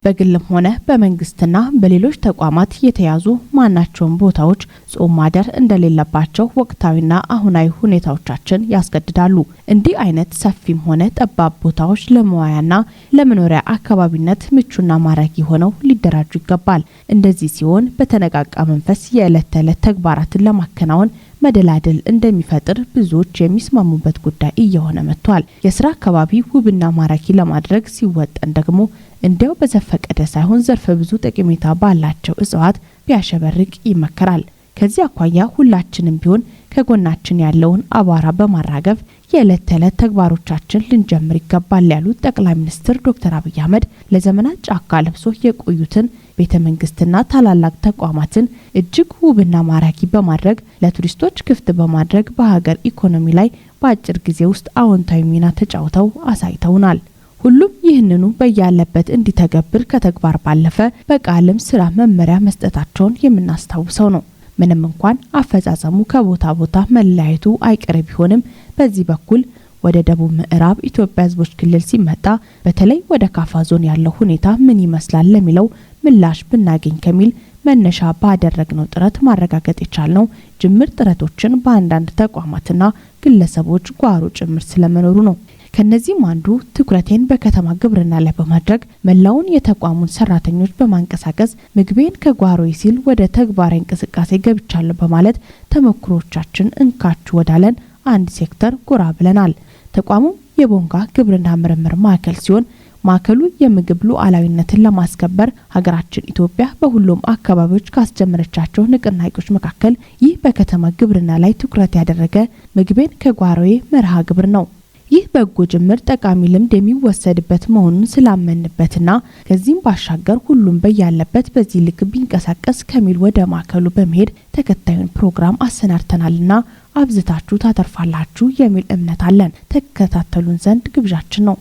በግልም ሆነ በመንግስትና በሌሎች ተቋማት የተያዙ ማናቸውም ቦታዎች ጾም ማደር እንደሌለባቸው ወቅታዊና አሁናዊ ሁኔታዎቻችን ያስገድዳሉ። እንዲህ አይነት ሰፊም ሆነ ጠባብ ቦታዎች ለመዋያና ለመኖሪያ አካባቢነት ምቹና ማራኪ ሆነው ሊደራጁ ይገባል። እንደዚህ ሲሆን በተነቃቃ መንፈስ የዕለት ተዕለት ተግባራትን ለማከናወን መደላደል እንደሚፈጥር ብዙዎች የሚስማሙበት ጉዳይ እየሆነ መጥቷል። የስራ አካባቢ ውብና ማራኪ ለማድረግ ሲወጠን ደግሞ እንዲያው በዘፈቀደ ሳይሆን ዘርፈ ብዙ ጠቀሜታ ባላቸው እጽዋት ቢያሸበርቅ ይመከራል። ከዚህ አኳያ ሁላችንም ቢሆን ከጎናችን ያለውን አቧራ በማራገፍ የዕለት ተዕለት ተግባሮቻችን ልንጀምር ይገባል ያሉት ጠቅላይ ሚኒስትር ዶክተር አብይ አህመድ ለዘመናት ጫካ ለብሶ የቆዩትን ቤተ መንግስትና ታላላቅ ተቋማትን እጅግ ውብና ማራኪ በማድረግ ለቱሪስቶች ክፍት በማድረግ በሀገር ኢኮኖሚ ላይ በአጭር ጊዜ ውስጥ አዎንታዊ ሚና ተጫውተው አሳይተውናል። ሁሉም ይህንኑ በያለበት እንዲተገብር ከተግባር ባለፈ በቃልም ስራ መመሪያ መስጠታቸውን የምናስታውሰው ነው። ምንም እንኳን አፈጻጸሙ ከቦታ ቦታ መለያየቱ አይቀሬ ቢሆንም፣ በዚህ በኩል ወደ ደቡብ ምዕራብ ኢትዮጵያ ሕዝቦች ክልል ሲመጣ በተለይ ወደ ካፋ ዞን ያለው ሁኔታ ምን ይመስላል ለሚለው ምላሽ ብናገኝ ከሚል መነሻ ባደረግነው ጥረት ማረጋገጥ የቻልነው ጅምር ጥረቶችን በአንዳንድ ተቋማትና ግለሰቦች ጓሮ ጭምር ስለመኖሩ ነው። ከነዚህም አንዱ ትኩረቴን በከተማ ግብርና ላይ በማድረግ መላውን የተቋሙን ሰራተኞች በማንቀሳቀስ ምግቤን ከጓሮዬ ሲል ወደ ተግባራዊ እንቅስቃሴ ገብቻለሁ በማለት ተሞክሮቻችን እንካችሁ ወዳለን አንድ ሴክተር ጎራ ብለናል። ተቋሙ የቦንጋ ግብርና ምርምር ማዕከል ሲሆን፣ ማዕከሉ የምግብ ሉዓላዊነትን ለማስከበር ሀገራችን ኢትዮጵያ በሁሉም አካባቢዎች ካስጀመረቻቸው ንቅናቄዎች መካከል ይህ በከተማ ግብርና ላይ ትኩረት ያደረገ ምግቤን ከጓሮዬ መርሃ ግብር ነው። ይህ በጎ ጅምር ጠቃሚ ልምድ የሚወሰድበት መሆኑን ስላመንበትና ከዚህም ባሻገር ሁሉም በያለበት በዚህ ልክ ቢንቀሳቀስ ከሚል ወደ ማዕከሉ በመሄድ ተከታዩን ፕሮግራም አሰናድተናልና አብዝታችሁ ታተርፋላችሁ የሚል እምነት አለን። ተከታተሉን ዘንድ ግብዣችን ነው።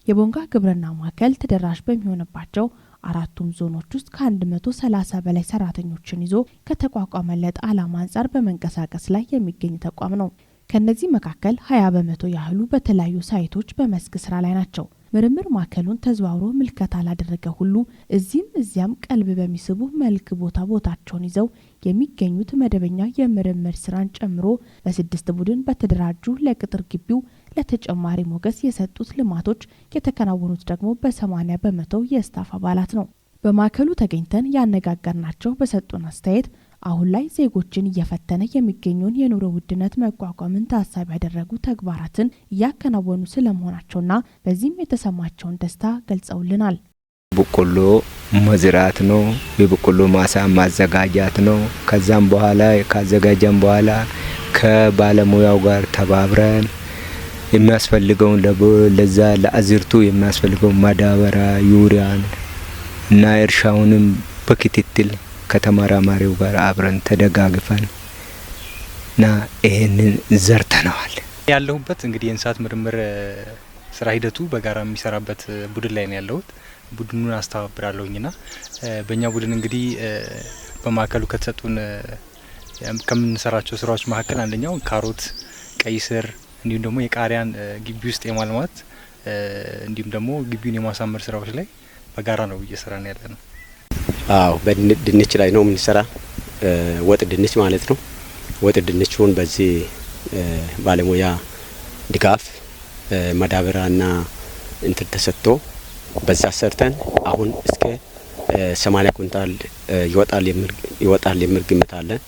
የቦንጋ ግብርና ማዕከል ተደራሽ በሚሆንባቸው አራቱም ዞኖች ውስጥ ከ130 በላይ ሰራተኞችን ይዞ ከተቋቋመለት ዓላማ አንጻር በመንቀሳቀስ ላይ የሚገኝ ተቋም ነው። ከነዚህ መካከል 20% ያህሉ በተለያዩ ሳይቶች በመስክ ስራ ላይ ናቸው። ምርምር ማዕከሉን ተዘዋውሮ ምልከታ ላደረገ ሁሉ እዚህም እዚያም ቀልብ በሚስቡ መልክ ቦታ ቦታቸውን ይዘው የሚገኙት መደበኛ የምርምር ስራን ጨምሮ በስድስት ቡድን በተደራጁ ለቅጥር ግቢው ለተጨማሪ ሞገስ የሰጡት ልማቶች የተከናወኑት ደግሞ በ80% የ staff አባላት ነው። በማዕከሉ ተገኝተን ያነጋገርናቸው በሰጡን አስተያየት አሁን ላይ ዜጎችን እየፈተነ የሚገኘውን የኑሮ ውድነት መቋቋምን ታሳቢ ያደረጉ ተግባራትን እያከናወኑ ስለመሆናቸውና በዚህም የተሰማቸውን ደስታ ገልጸውልናል። በቆሎ መዝራት ነው። የበቆሎ ማሳ ማዘጋጃት ነው። ከዛም በኋላ ካዘጋጀን በኋላ ከባለሙያው ጋር ተባብረን የሚያስፈልገውን ለዛ ለአዝርቱ የሚያስፈልገውን ማዳበሪያ፣ ዩሪያን እና እርሻውንም በክትትል ከተመራማሪው ጋር አብረን ተደጋግፈን እና ይሄንን ዘርተነዋል። ያለሁበት እንግዲህ የእንስሳት ምርምር ስራ ሂደቱ በጋራ የሚሰራበት ቡድን ላይ ነው ያለሁት። ቡድኑን አስተባብራለሁኝ ና በእኛ ቡድን እንግዲህ በማዕከሉ ከተሰጡን ከምንሰራቸው ስራዎች መካከል አንደኛው ካሮት፣ ቀይ ስር እንዲሁም ደግሞ የቃሪያን ግቢ ውስጥ የማልማት እንዲሁም ደግሞ ግቢውን የማሳመር ስራዎች ላይ በጋራ ነው እየሰራን ያለ ነው። አዎ፣ በድንች ላይ ነው የምንሰራ፣ ወጥ ድንች ማለት ነው። ወጥ ድንቹን በዚህ ባለሙያ ድጋፍ ማዳበሪያና እንትን ተሰጥቶ በዛ ሰርተን አሁን እስከ 80 ኩንታል ይወጣል የሚል ግምት አለን።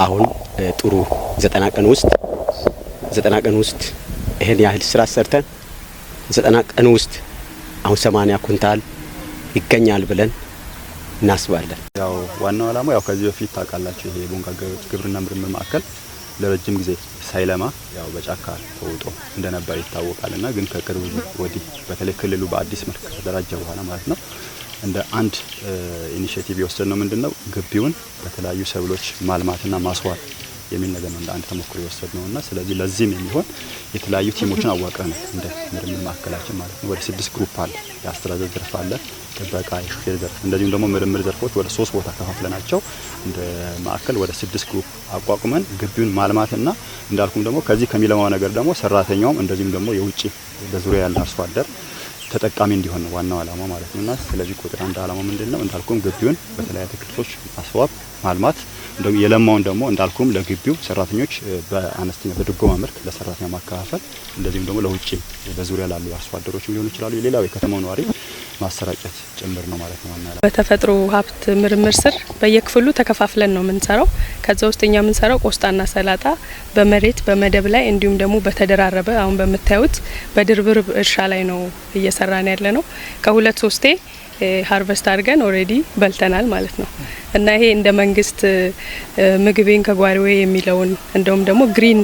አሁን ጥሩ 90 ቀን ውስጥ፣ 90 ቀን ውስጥ ይሄን ያህል ስራ ሰርተን 90 ቀን ውስጥ አሁን 80 ኩንታል ይገኛል ብለን እናስባለን። ያው ዋናው ዓላማው ያው ከዚህ በፊት ታውቃላችሁ፣ ይሄ የቦንጋ ግብርና ምርምር ማዕከል ለረጅም ጊዜ ሳይለማ ያው በጫካ ተውጦ እንደነበር ይታወቃል። እና ግን ከቅርብ ወዲህ በተለይ ክልሉ በአዲስ መልክ ከተደራጀ በኋላ ማለት ነው እንደ አንድ initiative የወሰድነው ምንድነው፣ ግቢውን በተለያዩ ሰብሎች ማልማትና ማስዋብ የሚል ነገር ነው እንደ አንድ ተሞክሮ የወሰድነውና ስለዚህ ለዚህም የሚሆን የተለያዩ team ኦችን አዋቅረናል እንደ ምርምር ማዕከላችን ማለት ነው። ወደ 6 group አለ። የአስተዳደር ዘርፍ አለ፣ ጥበቃ፣ የሹፌር ዘርፍ፣ እንደዚሁም ደግሞ ምርምር ዘርፎች ወደ 3 ቦታ ከፋፍለናቸው እንደ ማዕከል ወደ 6 group አቋቁመን ግቢውን ማልማትና እንዳልኩም ደግሞ ከዚህ ከሚለማው ነገር ደግሞ ሰራተኛውም እንደዚሁም ደግሞ የውጭ በዙሪያ ያለ አርሶ አደር ተጠቃሚ እንዲሆን ነው ዋናው አላማ ማለት ነውና ስለዚህ ቁጥር አንድ አላማ ምንድነው፣ እንዳልኩም ግቢውን በተለያዩ አትክልቶች ማስዋብ፣ ማልማት፣ እንደው የለማውን ደግሞ እንዳልኩም ለግቢው ሰራተኞች በአነስተኛ በድጎማ መልክ ለሰራተኛ ማከፋፈል፣ እንደዚሁም ደግሞ ለውጭ በዙሪያ ላሉ አርሶ አደሮች ሊሆኑ ይችላሉ፣ ሌላው የከተማው ነዋሪ ማሰራጨት ጭምር ነው ማለት ነው። ዋና በተፈጥሮ ሀብት ምርምር ስር በየክፍሉ ተከፋፍለን ነው የምንሰራው። ከዛ ውስጥ እኛ የምንሰራው ቆስጣና ሰላጣ በመሬት በመደብ ላይ እንዲሁም ደግሞ በተደራረበ አሁን በምታዩት በድርብርብ እርሻ ላይ ነው እየሰራን ያለ ነው። ከሁለት ሶስቴ harvest አድርገን already በልተናል ማለት ነው። እና ይሄ እንደ መንግስት ምግቤን ከጓሮዬ የሚለውን እንደውም ደግሞ green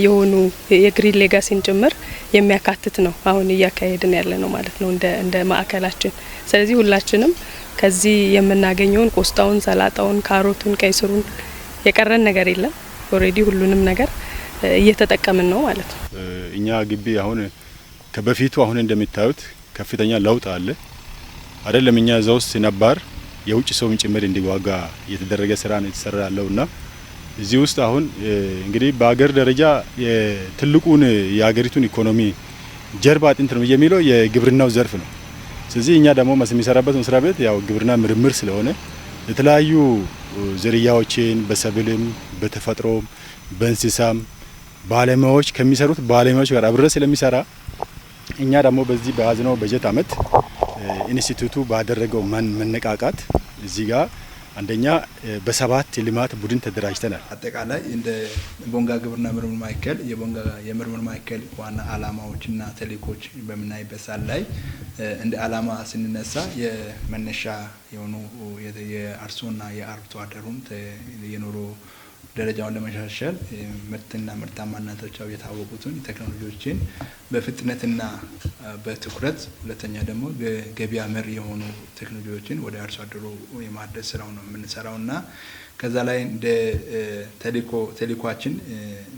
የሆኑ የ green legacy ን ጭምር የሚያካትት ነው አሁን እያካሄድን ያለ ነው ማለት ነው እንደ ማዕከላችን። ስለዚህ ሁላችንም ከዚህ የምናገኘውን ቆስጣውን፣ ሰላጣውን፣ ካሮቱን፣ ቀይ ስሩን የቀረን ነገር የለም። Already ሁሉንም ነገር እየተጠቀምን ነው ማለት ነው። እኛ ግቢ አሁን ከበፊቱ አሁን እንደምታዩት ከፍተኛ ለውጥ አለ። አይደለም እኛ እዛ ውስጥ ነባር የውጭ ሰውም ጭምር እንዲጓጓ የተደረገ ስራ ነው የተሰራ ያለውና እዚህ ውስጥ አሁን እንግዲህ በአገር ደረጃ ትልቁን የሀገሪቱን ኢኮኖሚ ጀርባ አጥንት ነው የሚለው የግብርናው ዘርፍ ነው። ስለዚህ እኛ ደግሞ የሚሰራበት መስሪያ ቤት ያው ግብርና ምርምር ስለሆነ የተለያዩ ዝርያዎችን በሰብልም በተፈጥሮም በእንስሳም ባለሙያዎች ከሚሰሩት ባለሙያዎች ጋር አብረ ስለሚሰራ እኛ ደግሞ በዚህ በያዝነው በጀት አመት ኢንስቲትዩቱ ባደረገው መነቃቃት እዚህ ጋር አንደኛ በ7 የልማት ቡድን ተደራጅተናል። አጠቃላይ እንደ ቦንጋ ግብርና ምርምር ማዕከል የቦንጋ የምርምር ማዕከል ዋና አላማዎችና ተልእኮች በምናይበት ሰዓት ላይ እንደ አላማ ስንነሳ የመነሻ የሆኑ የአርሶና የአርብቶ አደሩን የኑሮ ደረጃውን ለመሻሻል ምርትና ምርታማነታቸው የታወቁትን ቴክኖሎጂዎችን በፍጥነትና በትኩረት፣ ሁለተኛ ደግሞ ገበያ መር የሆኑ ቴክኖሎጂዎችን ወደ አርሶ አደሩ የማድረስ ስራው ነው የምንሰራውና ከዛ ላይ እንደ ተልእኮአችን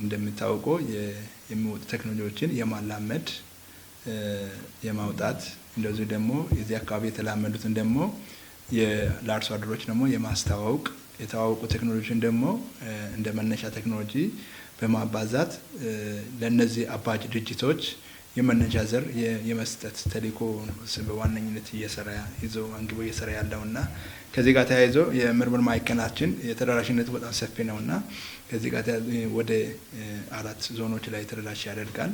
እንደሚታወቀው የሚወጡ ቴክኖሎጂዎችን የማላመድ፣ የማውጣት፣ እንደዚሁ ደግሞ የዚህ አካባቢ የተላመዱትን ደግሞ ለአርሶ አደሮች ደግሞ የማስተዋወቅ፣ የተዋወቁ ቴክኖሎጂን ደግሞ እንደ መነሻ ቴክኖሎጂ በማባዛት ለነዚህ አባጅ ድርጅቶች የመነሻ ዘር የመስጠት ተልእኮ በዋነኝነት እየሰራ ይዞ አንግቦ እየሰራ ያለውና ከዚህ ጋር ተያይዞ የምርምር ማዕከላችን የተደራሽነቱ በጣም ሰፊ ነውና ከዚህ ጋር ተያይዞ ወደ 4 ዞኖች ላይ ተደራሽ ያደርጋል።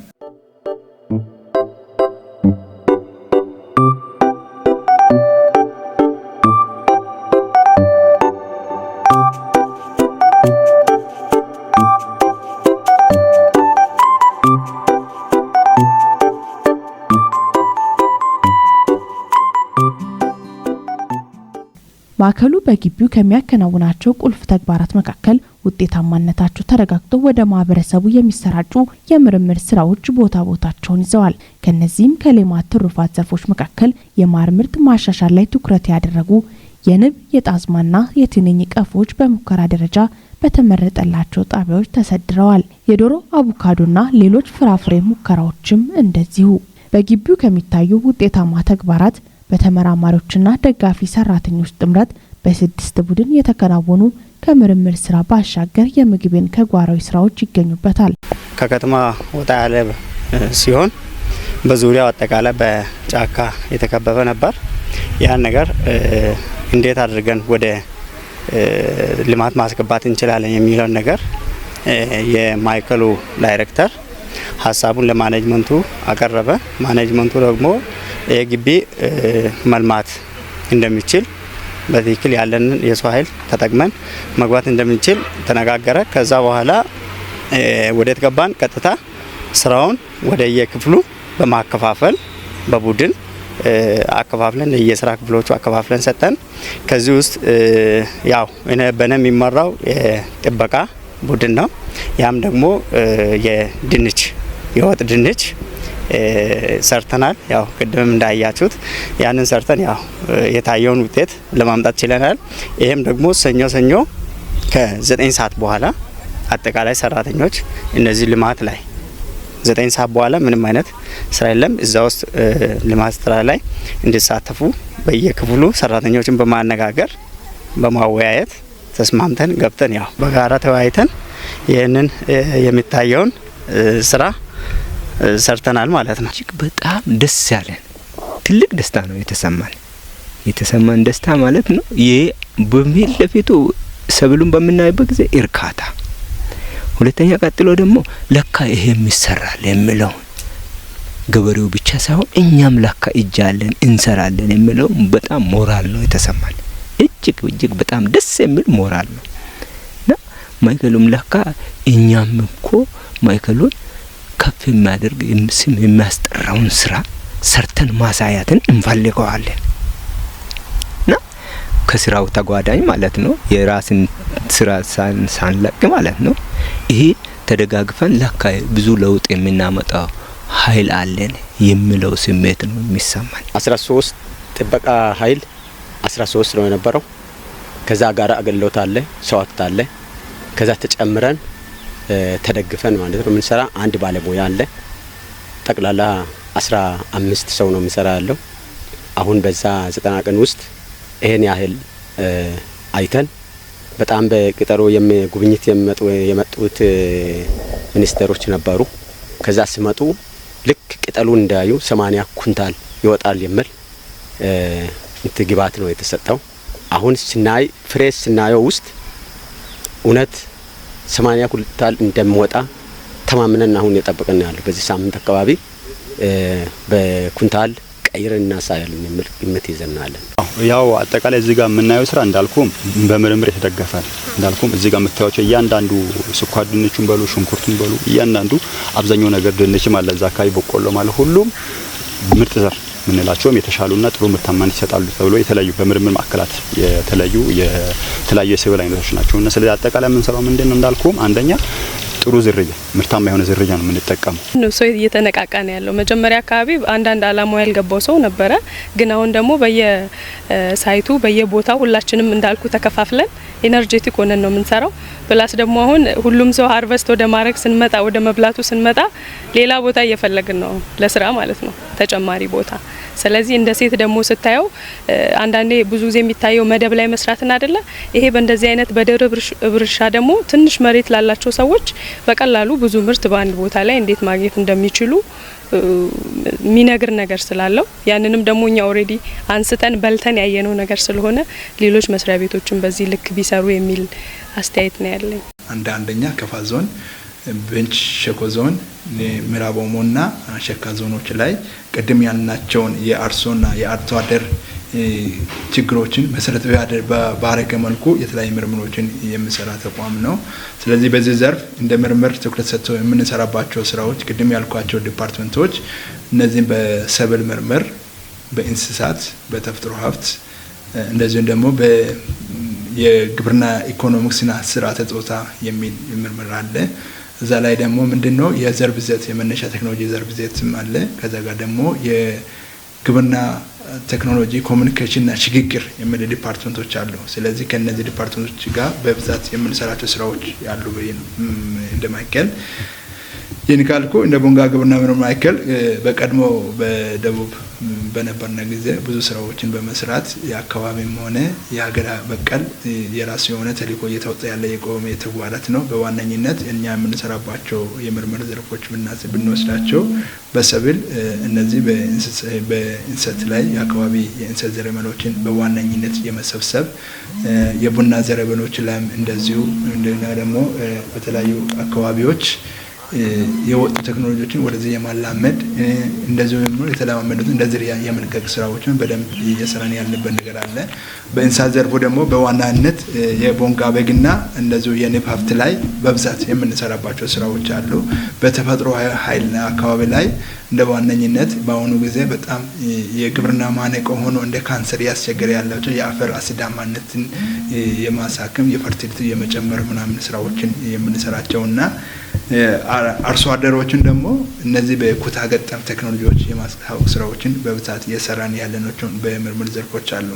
ማዕከሉ በግቢው ከሚያከናውናቸው ቁልፍ ተግባራት መካከል ውጤታማነታቸው ተረጋግጦ ወደ ማህበረሰቡ የሚሰራጩ የምርምር ስራዎች ቦታ ቦታቸውን ይዘዋል። ከነዚህም ከሌማት ትሩፋት ዘርፎች መካከል የማር ምርት ማሻሻል ላይ ትኩረት ያደረጉ የንብ፣ የጣዝማና የትንኝ ቀፎች በሙከራ ደረጃ በተመረጠላቸው ጣቢያዎች ተሰድረዋል። የዶሮ፣ አቮካዶና ሌሎች ፍራፍሬ ሙከራዎችም እንደዚሁ። በግቢው ከሚታዩ ውጤታማ ተግባራት በተመራማሪዎችና ደጋፊ ሰራተኞች ጥምረት በ6 ቡድን የተከናወኑ ከምርምር ስራ ባሻገር የምግብን ከጓሮዊ ስራዎች ይገኙበታል። ከከተማ ወጣ ያለ ሲሆን በዙሪያው አጠቃላይ በጫካ የተከበበ ነበር። ያን ነገር እንዴት አድርገን ወደ ልማት ማስገባት እንችላለን የሚለውን ነገር የማዕከሉ ዳይሬክተር ሀሳቡን ለ management ኡ አቀረበ። Management ኡ ደግሞ የግቢ መልማት እንደሚችል በትክክል ያለንን የሰው ኃይል ተጠቅመን መግባት እንደምንችል ተነጋገረ። ከዛ በኋላ ወደ ተገባን ቀጥታ ስራውን ወደ የክፍሉ በማከፋፈል በቡድን አከፋፍለን የስራ ክፍሎቹ አከፋፍለን ሰጠን። ከዚህ ውስጥ ያው እኔ በነ የሚመራው የጥበቃ ቡድን ነው። ያም ደግሞ የድንች የወጥ ድንች ሰርተናል። ያው ቅድምም እንዳያችሁት ያንን ሰርተን ያው የታየውን ውጤት ለማምጣት ችለናል። ይሄም ደግሞ ሰኞ ሰኞ ከ9 ሰዓት በኋላ አጠቃላይ ሰራተኞች እነዚህ ልማት ላይ 9 ሰዓት በኋላ ምንም አይነት ስራ የለም፣ እዛ ውስጥ ልማት ስራ ላይ እንዲሳተፉ በየክፍሉ ሰራተኞችን በማነጋገር፣ በማወያየት ተስማምተን ገብተን ያው በጋራ ተወያይተን ይህንን የሚታየውን ስራ ሰርተናል ማለት ነው። እጅግ በጣም ደስ ያለን፣ ትልቅ ደስታ ነው የተሰማን ደስታ ማለት ነው። ይሄ በፊት ለፊቱ ሰብሉን በምናይበት ጊዜ እርካታ፣ ሁለተኛ ቀጥሎ ደግሞ ለካ ይሄም ይሰራል የሚለውን፣ ገበሬው ብቻ ሳይሆን እኛም ለካ እጅ አለን፣ እንሰራለን የሚለው በጣም ሞራል ነው የተሰማን። እጅግ እጅግ በጣም ደስ የሚል ሞራል ነው። እና ማዕከሉም ለካ እኛም እኮ ማዕከሉን ከፍ የሚያደርግ፣ ስም የሚያስጠራውን ስራ ሰርተን ማሳያትን እንፈልገዋለን። እና ከስራው ተጓዳኝ ማለት ነው፣ የራስን ስራ ሳንለቅ ማለት ነው። ይሄ ተደጋግፈን ለካ ብዙ ለውጥ የምናመጣው ኃይል አለን የሚለው ስሜት ነው የሚሰማን። 13 ጥበቃ ኃይል 13 ነው የነበረው። ከዛ ጋር አገልግሎት አለ፣ ሰው ሀብት አለ። ከዛ ተጨምረን ተደግፈን ማለት ነው የምንሰራ። አንድ ባለሙያ አለ። ጠቅላላ 15 ሰው ነው የሚሰራ ያለው። አሁን በዛ 90 ቀን ውስጥ ይሄን ያህል አይተን በጣም በቅጠሮ ጉብኝት የመጡት ሚኒስተሮች ነበሩ። ከዛ ሲመጡ ልክ ቅጠሉን እንዳዩ 80 ኩንታል ይወጣል የሚል እንት ግብአት ነው የተሰጠው። አሁን ስናይ፣ ፍሬ ስናየው ውስጥ እውነት 80 ኩንታል እንደሚወጣ ተማምነን አሁን የጠበቅን ያለው፣ በዚህ ሳምንት አካባቢ በኩንታል ቀይረን እናሳያለን የሚል ግምት ይዘናለን። ያው አጠቃላይ እዚህ ጋር የምናየው ስራ እንዳልኩም በምርምር የተደገፈ ነው። እንዳልኩም እዚህ ጋር የምታዩቸው እያንዳንዱ ስኳር ድንቹን በሉ፣ ሽንኩርቱን በሉ፣ እያንዳንዱ አብዛኛው ነገር፣ ድንችም አለ እዛ አካባቢ፣ በቆሎ ማለት፣ ሁሉም ምርጥ ዘር የምንላቸውም የተሻሉና ጥሩ ምርታማነት ይሰጣሉ ተብሎ የተለያዩ በምርምር ማዕከላት የተለዩ የተለያዩ የሰብል አይነቶች ናቸው። እና ስለዚህ አጠቃላይ የምንሰራው ምንድን ነው? እንዳልኩም አንደኛ ጥሩ ዝርያ፣ ምርታማ የሆነ ዝርያ ነው የምንጠቀመው። ሰው እየተነቃቃ ነው ያለው። መጀመሪያ አካባቢ አንዳንድ አላማው ያልገባው ሰው ነበረ። ግን አሁን ደግሞ በየ site ኡ በየቦታው ሁላችንም እንዳልኩ ተከፋፍለን energetic ሆነን ነው የምንሰራው። Plus ደግሞ አሁን ሁሉም ሰው harvest ወደ ማድረግ ስንመጣ፣ ወደ መብላቱ ስንመጣ ሌላ ቦታ እየፈለግን ነው ለስራ ማለት ነው፣ ተጨማሪ ቦታ። ስለዚህ እንደ ሴት ደግሞ ስታየው አንዳንዴ ብዙ ጊዜ የሚታየው መደብ ላይ መስራትን አይደለ? ይሄ በእንደዚህ አይነት በድርብ እርሻ ደግሞ ትንሽ መሬት ላላቸው ሰዎች በቀላሉ ብዙ ምርት በአንድ ቦታ ላይ እንዴት ማግኘት እንደሚችሉ የሚነግር ነገር ስላለው፣ ያንንም ደግሞ እኛ already አንስተን በልተን ያየነው ነገር ስለሆነ ሌሎች መስሪያ ቤቶችን በዚህ ልክ ቢሰሩ የሚል አስተያየት ነው ያለኝ። አንደኛ ከፋ ዞን፣ ቤንች ሸኮ ዞን፣ ምዕራብ ኦሞና ሸካ ዞኖች ላይ ቅድም ያልናቸውን የአርሶና የአርሶ አደር ችግሮችን መሰረት ባረገ መልኩ የተለያዩ ምርምሮችን የሚሰራ ተቋም ነው። ስለዚህ በዚህ ዘርፍ እንደ ምርምር ትኩረት ሰጥቶ የምንሰራባቸው ስራዎች ቅድም ያልኳቸው department ኦች እነዚህም በሰብል ምርምር፣ በእንስሳት፣ በተፈጥሮ ሀብት፣ እንደዚሁም ደግሞ የግብርና ኢኮኖሚክስና ስርዓተ ጾታ የሚል ምርምር አለ። እዛ ላይ ደግሞ ምንድን ነው የዘር ብዜት፣ የመነሻ ቴክኖሎጂ የዘር ብዜትም አለ። ከዛ ጋር ደግሞ የግብርና ቴክኖሎጂ communication ና ሽግግር የሚል department ኦች አሉ። ስለዚህ ከእነዚህ department ኦች ጋር በብዛት የምንሰራቸው ስራዎች ያሉ እንደ ማዕከል። ይህን ካልኩ እንደ ቦንጋ ግብርና ምርምር ማዕከል በቀድሞ በደቡብ በነበርነ ጊዜ ብዙ ስራዎችን በመስራት የአካባቢም ሆነ የሀገር በቀል የራሱ የሆነ ተልዕኮ እየተወጣ ያለ የቆመ ተግባራት ነው። በዋነኝነት እኛ የምንሰራባቸው የምርምር ዘርፎች ብንወስዳቸው በሰብል፣ እነዚህ በእንሰት ላይ የአካባቢ የእንሰት ዘረመሎችን በዋነኝነት የመሰብሰብ፣ የቡና ዘረመሎች ላይም እንደዚሁ፣ እንደገና ደግሞ በተለያዩ አካባቢዎች የወጡ ቴክኖሎጂዎችን ወደዚህ የማላመድ፣ እንደዚሁ ደግሞ የተለማመዱትን እንደ ዝርያ የመልቀቅ ስራዎችን በደንብ እየሰራን ያለበት ነገር አለ። በእንስሳት ዘርፉ ደግሞ በዋናነት የቦንጋ በግና እንደዚሁ የንብ ሀብት ላይ በብዛት የምንሰራባቸው ስራዎች አሉ። በተፈጥሮ ኃይል አካባቢ ላይ እንደ ዋነኝነት በአሁኑ ጊዜ በጣም የግብርና ማነቆ ሆኖ እንደ ካንሰር እያስቸገረ ያላቸው የአፈር አሲዳማነትን የማሳከም፣ የ fertility የመጨመር ምናምን ስራዎችን የምንሰራቸውና አርሶ አደሮችን ደግሞ እነዚህ በኩታ ገጠም ቴክኖሎጂዎች የማስተዋወቅ ስራዎችን በብዛት እየሰራን ያለናቸው በምርምር ዘርፎች አሉ።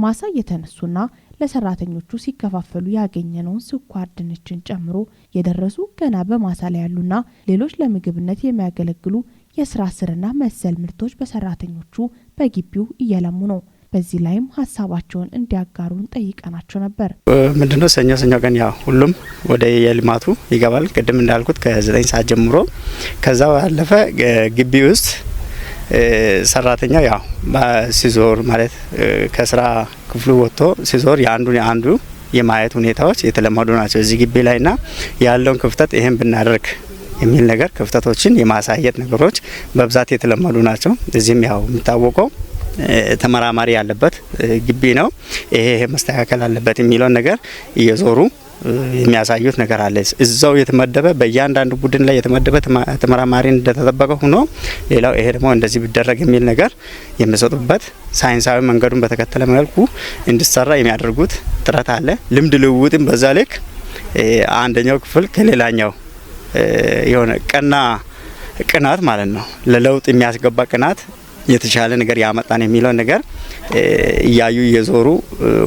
ከማሳ የተነሱና ለሰራተኞቹ ሲከፋፈሉ ያገኘነውን ስኳር ድንችን ጨምሮ የደረሱ፣ ገና በማሳ ላይ ያሉና ሌሎች ለምግብነት የሚያገለግሉ የስራ ስርና መሰል ምርቶች በሰራተኞቹ በግቢው እየለሙ ነው። በዚህ ላይም ሀሳባቸውን እንዲያጋሩን ጠይቀናቸው ነበር። ምንድነው፣ ሰኞ ሰኞ ቀን ያው ሁሉም ወደ የልማቱ ይገባል። ቅድም እንዳልኩት ከ9 ሰዓት ጀምሮ። ከዛ ባለፈ ግቢ ውስጥ ሰራተኛው ያው ሲዞር፣ ማለት ከስራ ክፍሉ ወጥቶ ሲዞር የአንዱን የአንዱ የማየት ሁኔታዎች የተለመዱ ናቸው። እዚህ ግቢ ላይና ያለውን ክፍተት ይሄን ብናደርግ የሚል ነገር ክፍተቶችን የማሳየት ነገሮች በብዛት የተለመዱ ናቸው። እዚህም ያው የሚታወቀው ተመራማሪ ያለበት ግቢ ነው። ይሄ ይሄ መስተካከል አለበት የሚለውን ነገር እየዞሩ የሚያሳዩት ነገር አለ። እዛው የተመደበ፣ በእያንዳንዱ ቡድን ላይ የተመደበ ተመራማሪ እንደተጠበቀ ሆኖ ሌላው ይሄ ደግሞ እንደዚህ ቢደረግ የሚል ነገር የሚሰጡበት፣ ሳይንሳዊ መንገዱን በተከተለ መልኩ እንዲሰራ የሚያደርጉት ጥረት አለ። ልምድ ልውውጥም በዛ ልክ አንደኛው ክፍል ከሌላኛው የሆነ ቀና ቅናት ማለት ነው፣ ለለውጥ የሚያስገባ ቅናት፣ የተሻለ ነገር ያመጣን የሚለው ነገር እያዩ እየዞሩ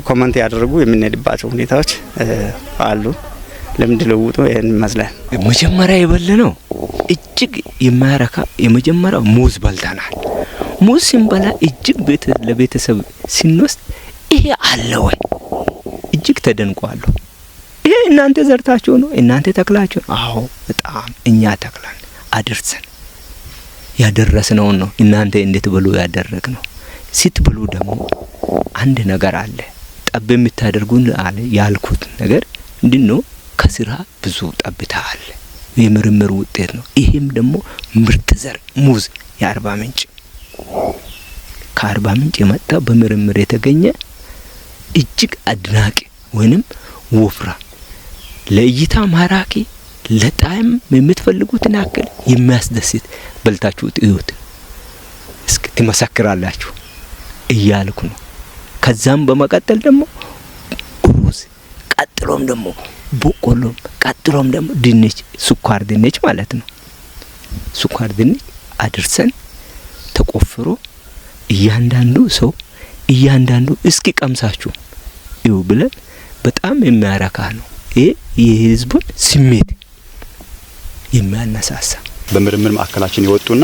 comment ያደረጉ የምንሄድባቸው ሁኔታዎች አሉ። ልምድ ልውውጡ ይህን ይመስላል። መጀመሪያ የበላነው እጅግ የማያረካ የመጀመሪያው ሙዝ በልተናል። ሙዝ ስንበላ እጅግ ለቤተሰብ ስንወስድ ይሄ አለ ወይ፣ እጅግ ተደንቋለሁ። ይሄ እናንተ ዘርታችሁ ነው? እናንተ ተክላችሁ ነው? አዎ፣ በጣም እኛ ተክለን አድርሰን ያደረስነውን ነው እናንተ እንድትበሉ ያደረግነው። ስትበሉ ደግሞ አንድ ነገር አለ ጠብ የምታደርጉን አለ። ያልኩት ነገር ምንድን ነው? ከስራ ብዙ ጠብታ አለ። የምርምር ውጤት ነው። ይሄም ደግሞ ምርጥ ዘር ሙዝ የአርባ ምንጭ፣ ከአርባ ምንጭ የመጣ በምርምር የተገኘ እጅግ አድናቂ ወይንም ወፍራ፣ ለእይታ ማራኪ፣ ለጣዕም የምትፈልጉትን ያክል የሚያስደስት፣ በልታችሁት እዩት እስኪ ትመሰክራላችሁ እያልኩ ነው። ከዛም በመቀጠል ደግሞ ሩዝ፣ ቀጥሎም ደግሞ በቆሎም፣ ቀጥሎም ደግሞ ድንች፣ ስኳር ድንች ማለት ነው። ስኳር ድንች አድርሰን ተቆፍሮ እያንዳንዱ ሰው እያንዳንዱ እስኪ ቀምሳችሁ እዩ ብለን በጣም የሚያረካ ነው። ይሄ የህዝቡን ስሜት የሚያነሳሳ በምርምር ማዕከላችን የወጡና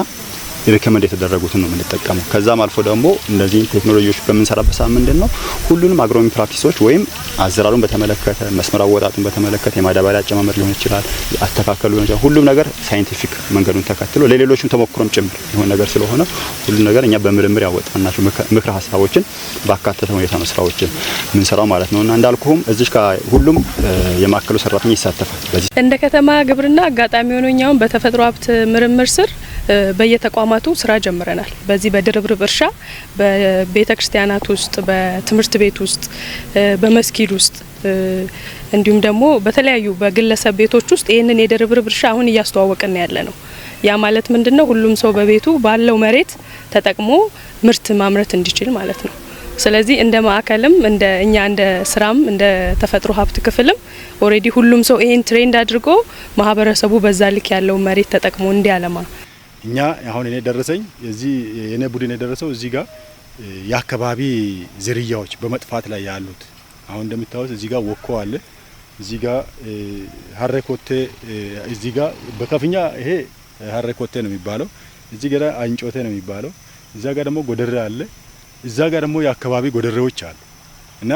recommend የተደረጉትን ነው የምንጠቀመው። ከዛም አልፎ ደግሞ እነዚህን ቴክኖሎጂዎች በምንሰራበት ሰዓት ምንድን ነው፣ ሁሉንም agronomy practice ኦች ወይም አዘራሩን በተመለከተ፣ መስመር አወጣጡን በተመለከተ፣ የማዳበሪያ አጨማመር ሊሆን ይችላል፣ አተካከሉ ሊሆን ይችላል። ሁሉም ነገር scientific መንገዱን ተከትሎ ለሌሎችም ተሞክሮም ጭምር የሆነ ነገር ስለሆነ ሁሉም ነገር እኛ በምርምር ያወጣናቸው ምክረ ሀሳቦችን ባካተተ ሁኔታ ነው ስራዎችን የምንሰራው ማለት ነው። እና እንዳልኩህም እዚህ ሁሉም የማዕከሉ ሰራተኛ ይሳተፋል። በዚህ እንደ ከተማ ግብርና አጋጣሚ ሆኖ እኛውን በተፈጥሮ ሀብት ምርምር ስር በየተቋማቱ ስራ ጀምረናል። በዚህ በድርብርብ እርሻ በቤተ ክርስቲያናት ውስጥ፣ በትምህርት ቤት ውስጥ፣ በመስጊድ ውስጥ፣ እንዲሁም ደግሞ በተለያዩ በግለሰብ ቤቶች ውስጥ ይህንን የድርብርብ እርሻ አሁን እያስተዋወቅን ያለ ነው። ያ ማለት ምንድነው? ሁሉም ሰው በቤቱ ባለው መሬት ተጠቅሞ ምርት ማምረት እንዲችል ማለት ነው። ስለዚህ እንደ ማዕከልም፣ እንደ እኛ እንደ ስራም፣ እንደ ተፈጥሮ ሀብት ክፍልም already ሁሉም ሰው ይሄን trend አድርጎ ማህበረሰቡ በዛ ልክ ያለው መሬት ተጠቅሞ እንዲያለማ እኛ አሁን እኔ ደረሰኝ፣ የዚህ የኔ ቡድን የደረሰው እዚህ ጋር የአካባቢ ዝርያዎች በመጥፋት ላይ ያሉት፣ አሁን እንደምታዩት እዚህ ጋር ወኮ አለ፣ እዚህ ጋር ሀሬ ኮቴ፣ እዚህ ጋር በከፍኛ ይሄ ሀሬ ኮቴ ነው የሚባለው፣ እዚህ ጋር አንጮቴ ነው የሚባለው፣ እዛ ጋር ደግሞ ጎደሬ አለ፣ እዛ ጋር ደግሞ የአካባቢ ጎደሬዎች አሉ። እና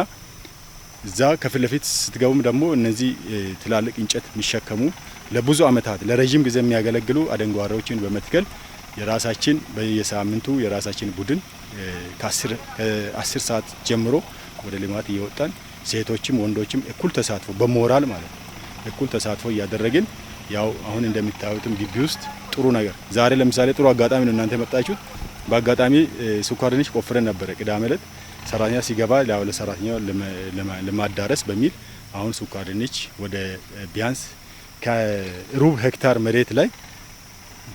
እዛ ከፊት ለፊት ስትገቡም ደግሞ እነዚህ ትላልቅ እንጨት የሚሸከሙ፣ ለብዙ አመታት ለረዥም ጊዜ የሚያገለግሉ አደንጓሬዎችን በመትከል የራሳችን በየሳምንቱ የራሳችን ቡድን ከ10 ሰዓት ጀምሮ ወደ ልማት እየወጣን ሴቶችም ወንዶችም እኩል ተሳትፎ፣ በሞራል ማለት ነው፣ እኩል ተሳትፎ እያደረግን ያው አሁን እንደሚታዩትም ግቢ ውስጥ ጥሩ ነገር፣ ዛሬ ለምሳሌ ጥሩ አጋጣሚ ነው እናንተ የመጣችሁት። በአጋጣሚ ስኳር ድንች ቆፍረን ነበረ ቅዳሜ ዕለት። ሰራተኛ ሲገባ ያው ለሰራተኛው ለማዳረስ በሚል አሁን ስኳር ድንች ወደ ቢያንስ ከሩብ ሄክታር መሬት ላይ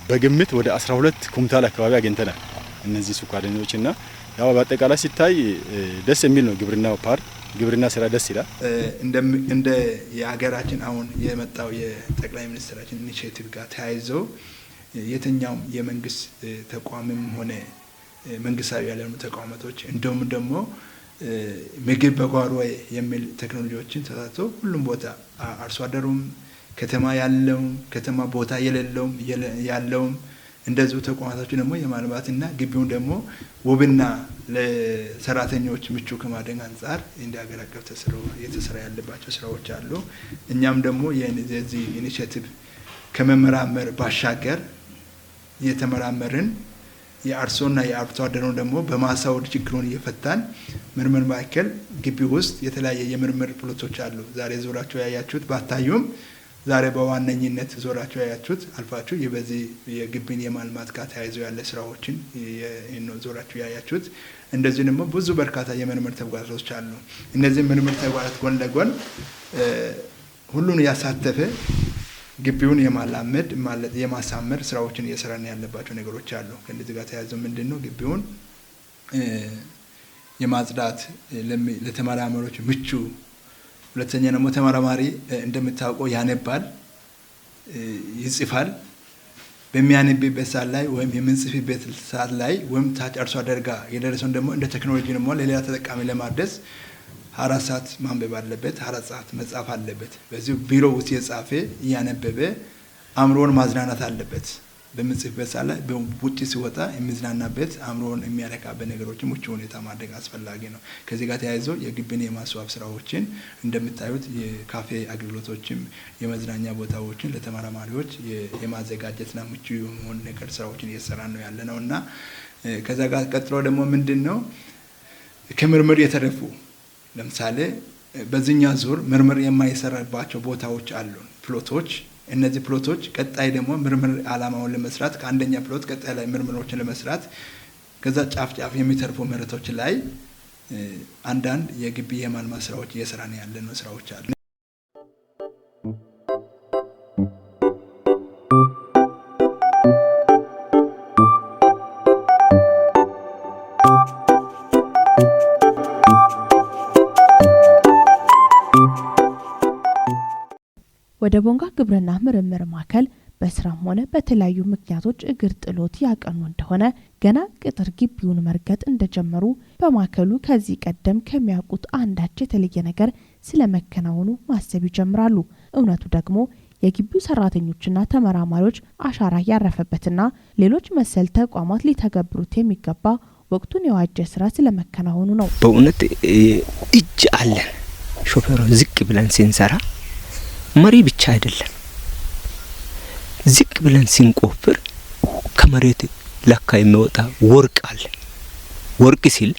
በግምት ወደ 12 ኩንታል አካባቢ አግኝተናል። እነዚህ ስኳር ድንች እና ያው በአጠቃላይ ሲታይ ደስ የሚል ነው። ግብርናው part ግብርና ስራ ደስ ይላል። እንደ የሀገራችን አሁን የመጣው የጠቅላይ ሚኒስትራችን initiative ጋር ተያይዞ የትኛውም የመንግስት ተቋምም ሆነ መንግስታዊ ያልሆኑ ተቋማቶች እንዲሁም ደግሞ ምግብ በጓሮ የሚል ቴክኖሎጂዎችን ተሳትቶ ሁሉም ቦታ አርሶ አደሩም፣ ከተማ ያለውም፣ ከተማ ቦታ የሌለውም ያለውም፣ እንደዚሁ ተቋማቶች ደግሞ የማልማትና ግቢውን ደግሞ ውብና ለሰራተኞች ምቹ ከማድረግ አንጻር እንደ ሀገር አቀፍ ተስሮ እየተሰራ ያለባቸው ስራዎች አሉ። እኛም ደግሞ የዚህ initiative ከመመራመር ባሻገር እየተመራመርን የአርሶና የአርብቶ አደሩን ደግሞ በማሳወድ ችግሩን እየፈታን ምርምር ማዕከል ግቢ ውስጥ የተለያየ የምርምር plot ኦች አሉ። ዛሬ ዞራችሁ ያያችሁት ባታዩም ዛሬ በዋነኝነት ዞራችሁ ያያችሁት አልፋችሁ በዚህ የግቢን የማልማት ጋር ተያይዞ ያለ ስራዎችን ዞራችሁ ያያችሁት። እንደዚህ ደግሞ ብዙ በርካታ የምርምር ተግባራቶች አሉ። እነዚህ ምርምር ተግባራት ጎን ለጎን ሁሉን ያሳተፈ ግቢውን የማላመድ ማለት የማሳመር ስራዎችን እየሰራን ያለባቸው ነገሮች አሉ። ከእነዚህ ጋር ተያይዞ ምንድነው ግቢውን የማጽዳት፣ ለተመራማሪዎች ምቹ፣ ሁለተኛ ደግሞ ተመራማሪ እንደምታውቀው ያነባል፣ ይጽፋል። በሚያነብበት ሰዓት ላይ ወይም የምንጽፍበት ሰዓት ላይ ወይም ታች አርሶ አደር ጋር የደረሰውን ደግሞ እንደ ቴክኖሎጂ ደግሞ ለሌላ ተጠቃሚ ለማድረስ 4 ሰዓት ማንበብ አለበት፣ 4 ሰዓት መጻፍ አለበት። በዚህ ቢሮ ውስጥ የጻፈ እያነበበ አእምሮውን ማዝናናት አለበት። በምጽፍበት ሰዓት ላይ ውጭ ሲወጣ የሚዝናናበት፣ አእምሮውን የሚያረካበት ነገሮችን ምቹ ሁኔታ ማድረግ አስፈላጊ ነው። ከዚህ ጋር ተያይዞ የግቢን የማስዋብ ስራዎችን እንደምታዩት የካፌ አገልግሎቶችም የመዝናኛ ቦታዎችን ለተመራማሪዎች የማዘጋጀትና ምቹ የመሆን ነገር ስራዎችን እየሰራን ነው ያለነው። እና ከዛ ጋር ቀጥሎ ደግሞ ምንድነው ከምርምር የተረፉ፣ ለምሳሌ በዚህኛው ዙር ምርምር የማይሰራባቸው ቦታዎች አሉ፣ plot ኦች። እነዚህ plot ኦች ቀጣይ ደግሞ ምርምር አላማውን ለመስራት ከአንደኛ plot ቀጣይ ላይ ምርምሮችን ለመስራት ከዛ ጫፍ ጫፍ የሚተርፉ መሬቶች ላይ አንዳንድ የግቢ የማልማት ስራዎች እየሰራን ያለነው ስራዎች አሉ። ወደ ቦንጋ ግብርና ምርምር ማዕከል በስራም ሆነ በተለያዩ ምክንያቶች እግር ጥሎት ያቀኑ እንደሆነ ገና ቅጥር ግቢውን መርገጥ እንደጀመሩ በማዕከሉ ከዚህ ቀደም ከሚያውቁት አንዳች የተለየ ነገር ስለመከናወኑ ማሰብ ይጀምራሉ። እውነቱ ደግሞ የግቢው ሰራተኞችና ተመራማሪዎች አሻራ ያረፈበትና ሌሎች መሰል ተቋማት ሊተገብሩት የሚገባ ወቅቱን የዋጀ ስራ ስለመከናወኑ ነው። በእውነት እጅ አለን። ሾፌሩ ዝቅ ብለን ስንሰራ መሪ ብቻ አይደለም። ዝቅ ብለን ስንቆፍር ከመሬት ለካ የሚወጣ ወርቅ አለ። ወርቅ ሲል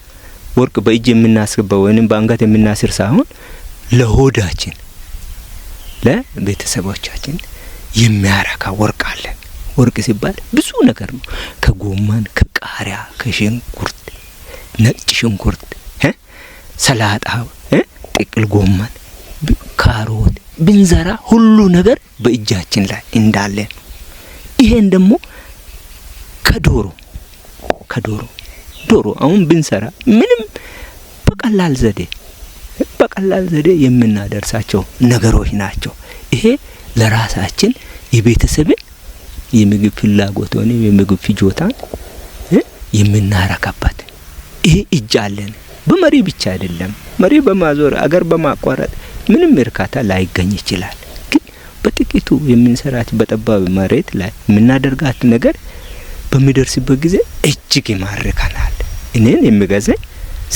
ወርቅ በእጅ የምናስገባው ወይንም በአንገት የምናስር ሳይሆን ለሆዳችን ለቤተሰቦቻችን የሚያረካ ወርቅ አለ። ወርቅ ሲባል ብዙ ነገር ነው። ከጎመን፣ ከቃሪያ፣ ከሽንኩርት፣ ነጭ ሽንኩርት፣ ሰላጣ፣ ጥቅል ጎመን፣ ካሮት ብንዘራ ሁሉ ነገር በእጃችን ላይ እንዳለ፣ ይሄን ደግሞ ከዶሮ ዶሮ አሁን ብንሰራ ምንም በቀላል ዘዴ የምናደርሳቸው ነገሮች ናቸው። ይሄ ለራሳችን የቤተሰብን የምግብ ፍላጎት ወይም የምግብ ፍጆታን የምናረካበት ይሄ እጅ አለን። በመሪ ብቻ አይደለም። መሪ በማዞር፣ አገር በማቋረጥ ምንም እርካታ ላይገኝ ይችላል። ግን በጥቂቱ የምንሰራት በጠባብ መሬት ላይ የምናደርጋት ነገር በሚደርስበት ጊዜ እጅግ ይማርከናል። እኔን የሚገዛኝ፣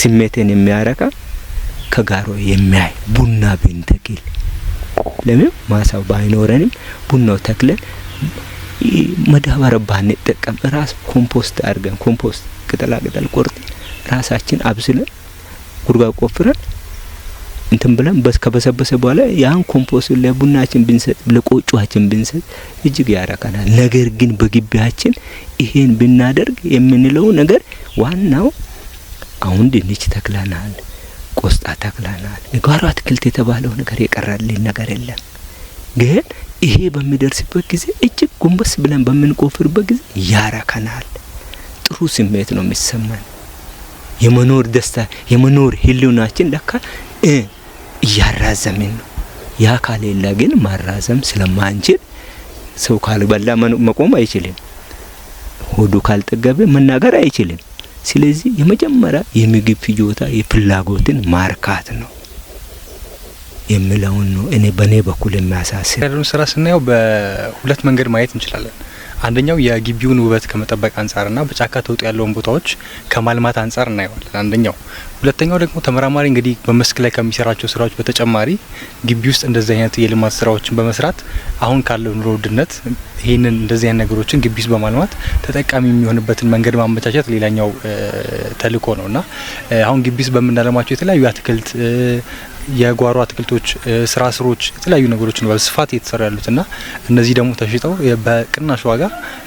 ስሜቴን የሚያረካ፣ ከጋሮ የሚያይ ቡና ብንተክል ለምን ማሳው ባይኖረንም ቡናው ተክለን ማዳበሪያ ባንጠቀም ራስ ኮምፖስት አድርገን፣ ኮምፖስት ቅጠላ ቅጠል ቆርጠን ራሳችን አብስለን ጉድጓድ ቆፍረን እንትን ብለን ከበሰበሰ በኋላ ያን ኮምፖስት ለቡናችን ብንሰጥ፣ ለቆጮአችን ብንሰጥ እጅግ ያረካናል። ነገር ግን በግቢያችን ይሄን ብናደርግ የምንለው ነገር ዋናው አሁን ድንች ተክለናል፣ ቆስጣ ተክለናል። የጓሮ አትክልት የተባለው ነገር የቀረልን ነገር የለም። ግን ይሄ በሚደርስበት ጊዜ እጅግ ጎንበስ ብለን በምንቆፍርበት ጊዜ ያረካናል። ጥሩ ስሜት ነው የሚሰማን። የመኖር ደስታ፣ የመኖር ህልውናችን ለካ እያራዘምን ነው። ያ ካሌለ ግን ማራዘም ስለማንችል ሰው ካልበላ መቆም አይችልም። ሆዱ ካልጠገበ መናገር አይችልም። ስለዚህ የመጀመሪያ የምግብ ፍጆታ የፍላጎትን ማርካት ነው የሚለውን ነው እኔ በኔ በኩል የሚያሳስብ። ያለውን ስራ ስናየው በሁለት መንገድ ማየት እንችላለን። አንደኛው የግቢውን ውበት ከመጠበቅ አንጻርና በጫካ ተውጦ ያለውን ቦታዎች ከማልማት አንጻር እናየዋለን። አንደኛው። ሁለተኛው ደግሞ ተመራማሪ እንግዲህ በመስክ ላይ ከሚሰራቸው ስራዎች በተጨማሪ ግቢ ውስጥ እንደዚህ አይነት የልማት ስራዎችን በመስራት አሁን ካለው ኑሮ ውድነት ይህንን እንደዚህ አይነት ነገሮችን ግቢ ውስጥ በማልማት ተጠቃሚ የሚሆንበትን መንገድ ማመቻቸት ሌላኛው ተልእኮ ነውና አሁን ግቢ ውስጥ በምናለማቸው የተለያዩ አትክልት፣ የጓሮ አትክልቶች፣ ስራ ስሮች፣ የተለያዩ ነገሮች ነው በስፋት እየተሰሩ ያሉትና እነዚህ ደግሞ ተሽጠው በቅናሽ ዋጋ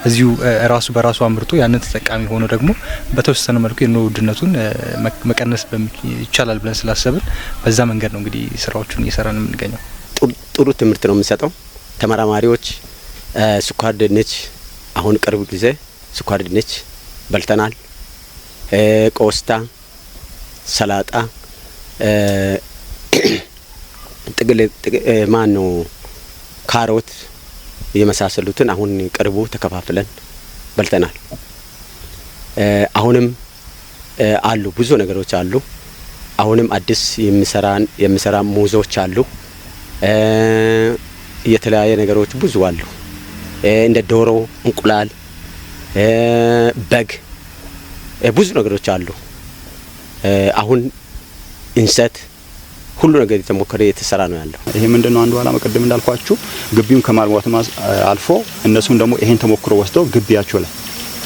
እዚሁ ራሱ በራሱ አምርቶ ያንን ተጠቃሚ ሆኖ ደግሞ በተወሰነ መልኩ የኑሮ ውድነቱን መቀነስ ይቻላል ብለን ስላሰብን በዛ መንገድ ነው እንግዲህ ስራዎቹን እየሰራን የምንገኘው። ጥሩ ትምህርት ነው የምንሰጠው። ተመራማሪዎች ስኳር ድንች አሁን ቅርብ ጊዜ ስኳር ድንች በልተናል። ቆስታ፣ ሰላጣ፣ ጥቅል ማን ነው ካሮት የመሳሰሉትን አሁን ቅርቡ ተከፋፍለን በልተናል። አሁንም አሉ ብዙ ነገሮች አሉ። አሁንም አዲስ የሚሰራ ሙዞች አሉ። የተለያየ ነገሮች ብዙ አሉ። እንደ ዶሮ፣ እንቁላል፣ በግ ብዙ ነገሮች አሉ። አሁን እንሰት ሁሉ ነገር የተሞከረ የተሰራ ነው ያለው። ይሄ ምንድነው አንዱ አላማ ቅድም እንዳልኳችሁ ግቢውን ከማልማት አልፎ እነሱም ደግሞ ይሄን ተሞክሮ ወስደው ግቢያቸው ላይ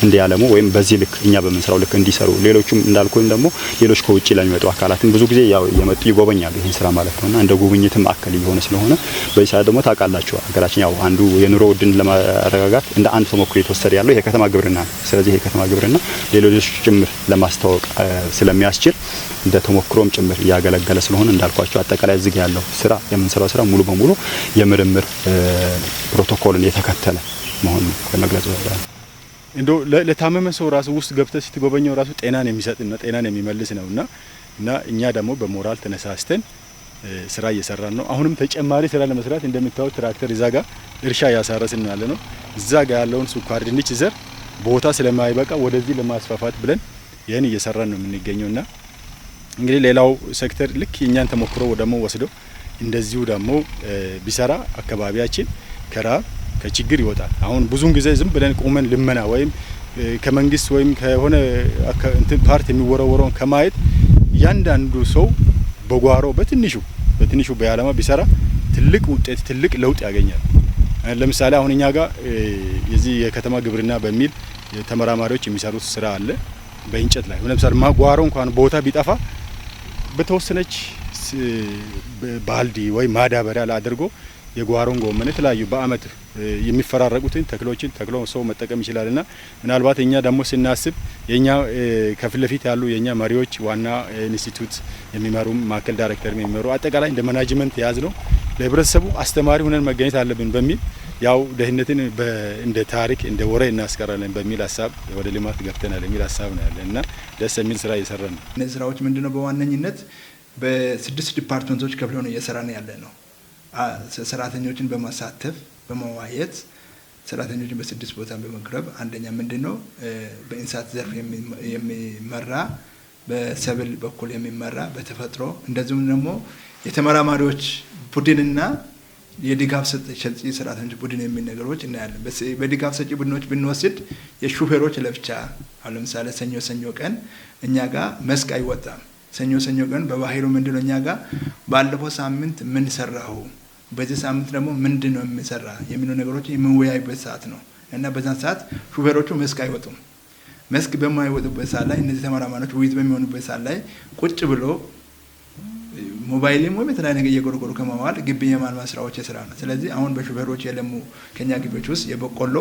እንዲያለሙ ወይም በዚህ ልክ እኛ በምንሰራው ልክ እንዲሰሩ፣ ሌሎችም እንዳልኩኝ ደግሞ ሌሎች ከውጪ ለሚመጡ አካላትም ብዙ ጊዜ ያው እየመጡ ይጎበኛሉ ይሄን ስራ ማለት ነውና እንደ ጉብኝትም ማዕከል እየሆነ ስለሆነ በዚህ ሰዓት ደግሞ ታውቃላችሁ ሀገራችን ያው አንዱ የኑሮ ውድን ለማረጋጋት እንደ አንድ ተሞክሮ የተወሰደ ያለው ይሄ ከተማ ግብርና ነው። ስለዚህ ይሄ ከተማ ግብርና ሌሎች ጭምር ለማስተዋወቅ ስለሚያስችል እንደ ተሞክሮም ጭምር እያገለገለ ስለሆነ እንዳልኳችሁ አጠቃላይ እዚህ ያለው ስራ የምንሰራው ስራ ሙሉ በሙሉ የምርምር ፕሮቶኮልን የተከተለ መሆኑን ለመግለጽ እወዳለሁ። እንደው ለታመመ ሰው ራሱ ውስጥ ገብተህ ስትጎበኘው ራሱ ጤናን የሚሰጥና ጤናን የሚመልስ ነውና እና እኛ ደግሞ በሞራል ተነሳስተን ስራ እየሰራን ነው። አሁንም ተጨማሪ ስራ ለመስራት እንደምታዩት ትራክተር እዛ ጋር እርሻ ያሳረስን ያለ ነው። እዛ ጋር ያለውን ስኳር ድንች ዘር ቦታ ስለማይበቃ ወደዚህ ለማስፋፋት ብለን ይሄን እየሰራን ነው የምንገኘውና እንግዲህ ሌላው ሴክተር ልክ የኛን ተሞክሮ ደግሞ ወስዶ እንደዚሁ ደግሞ ቢሰራ አካባቢያችን ከራብ ከችግር ይወጣል። አሁን ብዙን ጊዜ ዝም ብለን ቆመን ልመና ወይም ከመንግስት ወይም ከሆነ እንትን part የሚወረወረውን ከማየት እያንዳንዱ ሰው በጓሮ በትንሹ በትንሹ በያለማ ቢሰራ ትልቅ ውጤት ትልቅ ለውጥ ያገኛል። ለምሳሌ አሁን እኛ ጋር የዚህ የከተማ ግብርና በሚል ተመራማሪዎች የሚሰሩት ስራ አለ። በእንጨት ላይ ለምሳሌ ጓሮ እንኳን ቦታ ቢጠፋ በተወሰነች ባልዲ ወይ ማዳበሪያ ላይ አድርጎ የጓሮን ጎመን የተለያዩ በአመት የሚፈራረቁትን ተክሎችን ተክሎ ሰው መጠቀም ይችላልና ምናልባት እኛ ደግሞ ስናስብ የኛ ከፊት ለፊት ያሉ የኛ መሪዎች ዋና ኢንስቲትዩት የሚመሩ ማዕከል ዳይሬክተር የሚመሩ አጠቃላይ እንደ management የያዝነው ለህብረተሰቡ አስተማሪ ሆነን መገኘት አለብን በሚል ያው ደህንነትን እንደ ታሪክ እንደ ወሬ እናስቀራለን በሚል ሀሳብ ወደ ልማት ገብተናል የሚል ሀሳብ ነው ያለን እና ደስ የሚል ስራ እየሰራን ነው። እነዚህ ስራዎች ምንድነው በዋነኝነት በስድስት department ኦች ከፍለው ነው እየሰራን ያለ ነው። ሰራተኞችን በማሳተፍ በመዋየት ሰራተኞችን በስድስት ቦታ በመቅረብ አንደኛ ምንድነው በእንስሳት ዘርፍ የሚመራ፣ በሰብል በኩል የሚመራ፣ በተፈጥሮ እንደዚሁም ደግሞ የተመራማሪዎች ቡድንና የድጋፍ ሰጪ ሰራተኞች ቡድን የሚል ነገሮች እናያለን። በድጋፍ ሰጪ ቡድኖች ብንወስድ የሹፌሮች ለብቻ አሁን ለምሳሌ ሰኞ ሰኞ ቀን እኛ ጋር መስክ አይወጣም። ሰኞ ሰኞ ቀን በባህሩ ምንድነው እኛ ጋር ባለፈው ሳምንት ምን ሰራሁ፣ በዚህ ሳምንት ደግሞ ምንድነው የሚሰራ የሚሉ ነገሮች የምንወያይበት ሰዓት ነው እና በዛን ሰዓት ሹፌሮቹ መስክ አይወጡም። መስክ በማይወጡበት ሰዓት ላይ እነዚህ ተመራማሪዎች ውይይት በሚሆኑበት ሰዓት ላይ ቁጭ ብሎ ሞባይልም ወይም የተለያየ ነገር እየጎረጎሩ ከመዋል ግቢ የማልማት ስራዎች የስራ ነው። ስለዚህ አሁን በሹፌሮች የለሙ ከኛ ግቢዎች ውስጥ የበቆሎ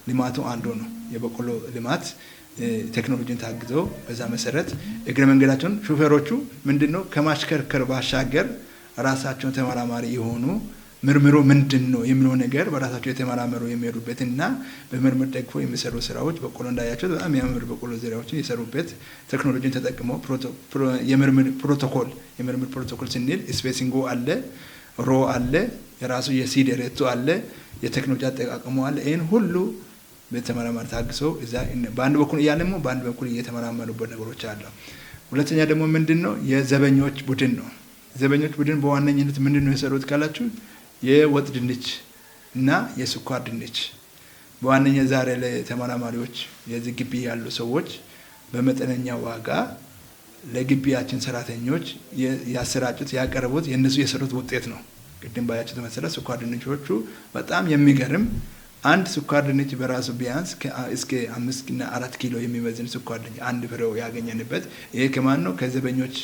ልማቱ አንዱ ነው። የበቆሎ ልማት ቴክኖሎጂን ታግዘው በዛ መሰረት እግረ መንገዳቸውን ሹፌሮቹ ምንድነው ከማሽከርከር ባሻገር ራሳቸውን ተመራማሪ የሆኑ ምርምሩ ምንድነው የሚለው ነገር በራሳቸው የተመራመሩ የሚሄዱበትና በምርምር ደግፎ የሚሰሩ ስራዎች በቆሎ እንዳያቸው በጣም የሚያምር በቆሎ ዝርያዎችን የሰሩበት ቴክኖሎጂን ተጠቅመው የምርምር ፕሮቶኮል ስንል spacing ኡ አለ፣ row አለ፣ የራሱ የ seed rate ኡ አለ፣ የቴክኖሎጂ አጠቃቀሙ አለ። ይሄን ሁሉ በተመራማሪ ታግሰው እዛ በአንድ በኩል እያለሙ በአንድ በኩል እየተመራመሩበት ነገሮች አሉ። ሁለተኛ ደግሞ ምንድነው የዘበኞች ቡድን ነው። ዘበኞች ቡድን በዋነኝነት ምንድነው የሰሩት ካላችሁ የወጥ ድንች እና የስኳር ድንች በዋነኛ ዛሬ ላይ ተመራማሪዎች የዚህ ግቢ ያሉ ሰዎች በመጠነኛ ዋጋ ለግቢያችን ሰራተኞች ያሰራጩት ያቀረቡት የነሱ የሰሩት ውጤት ነው። ቅድም ባያችሁት መሰረት ስኳር ድንቾቹ በጣም የሚገርም አንድ ስኳር ድንች በራሱ ቢያንስ እስከ 5 እና 4 ኪሎ የሚመዝን ስኳር ድንች አንድ ፍሬው ያገኘንበት ይሄ ከማን ነው? ከዘበኞች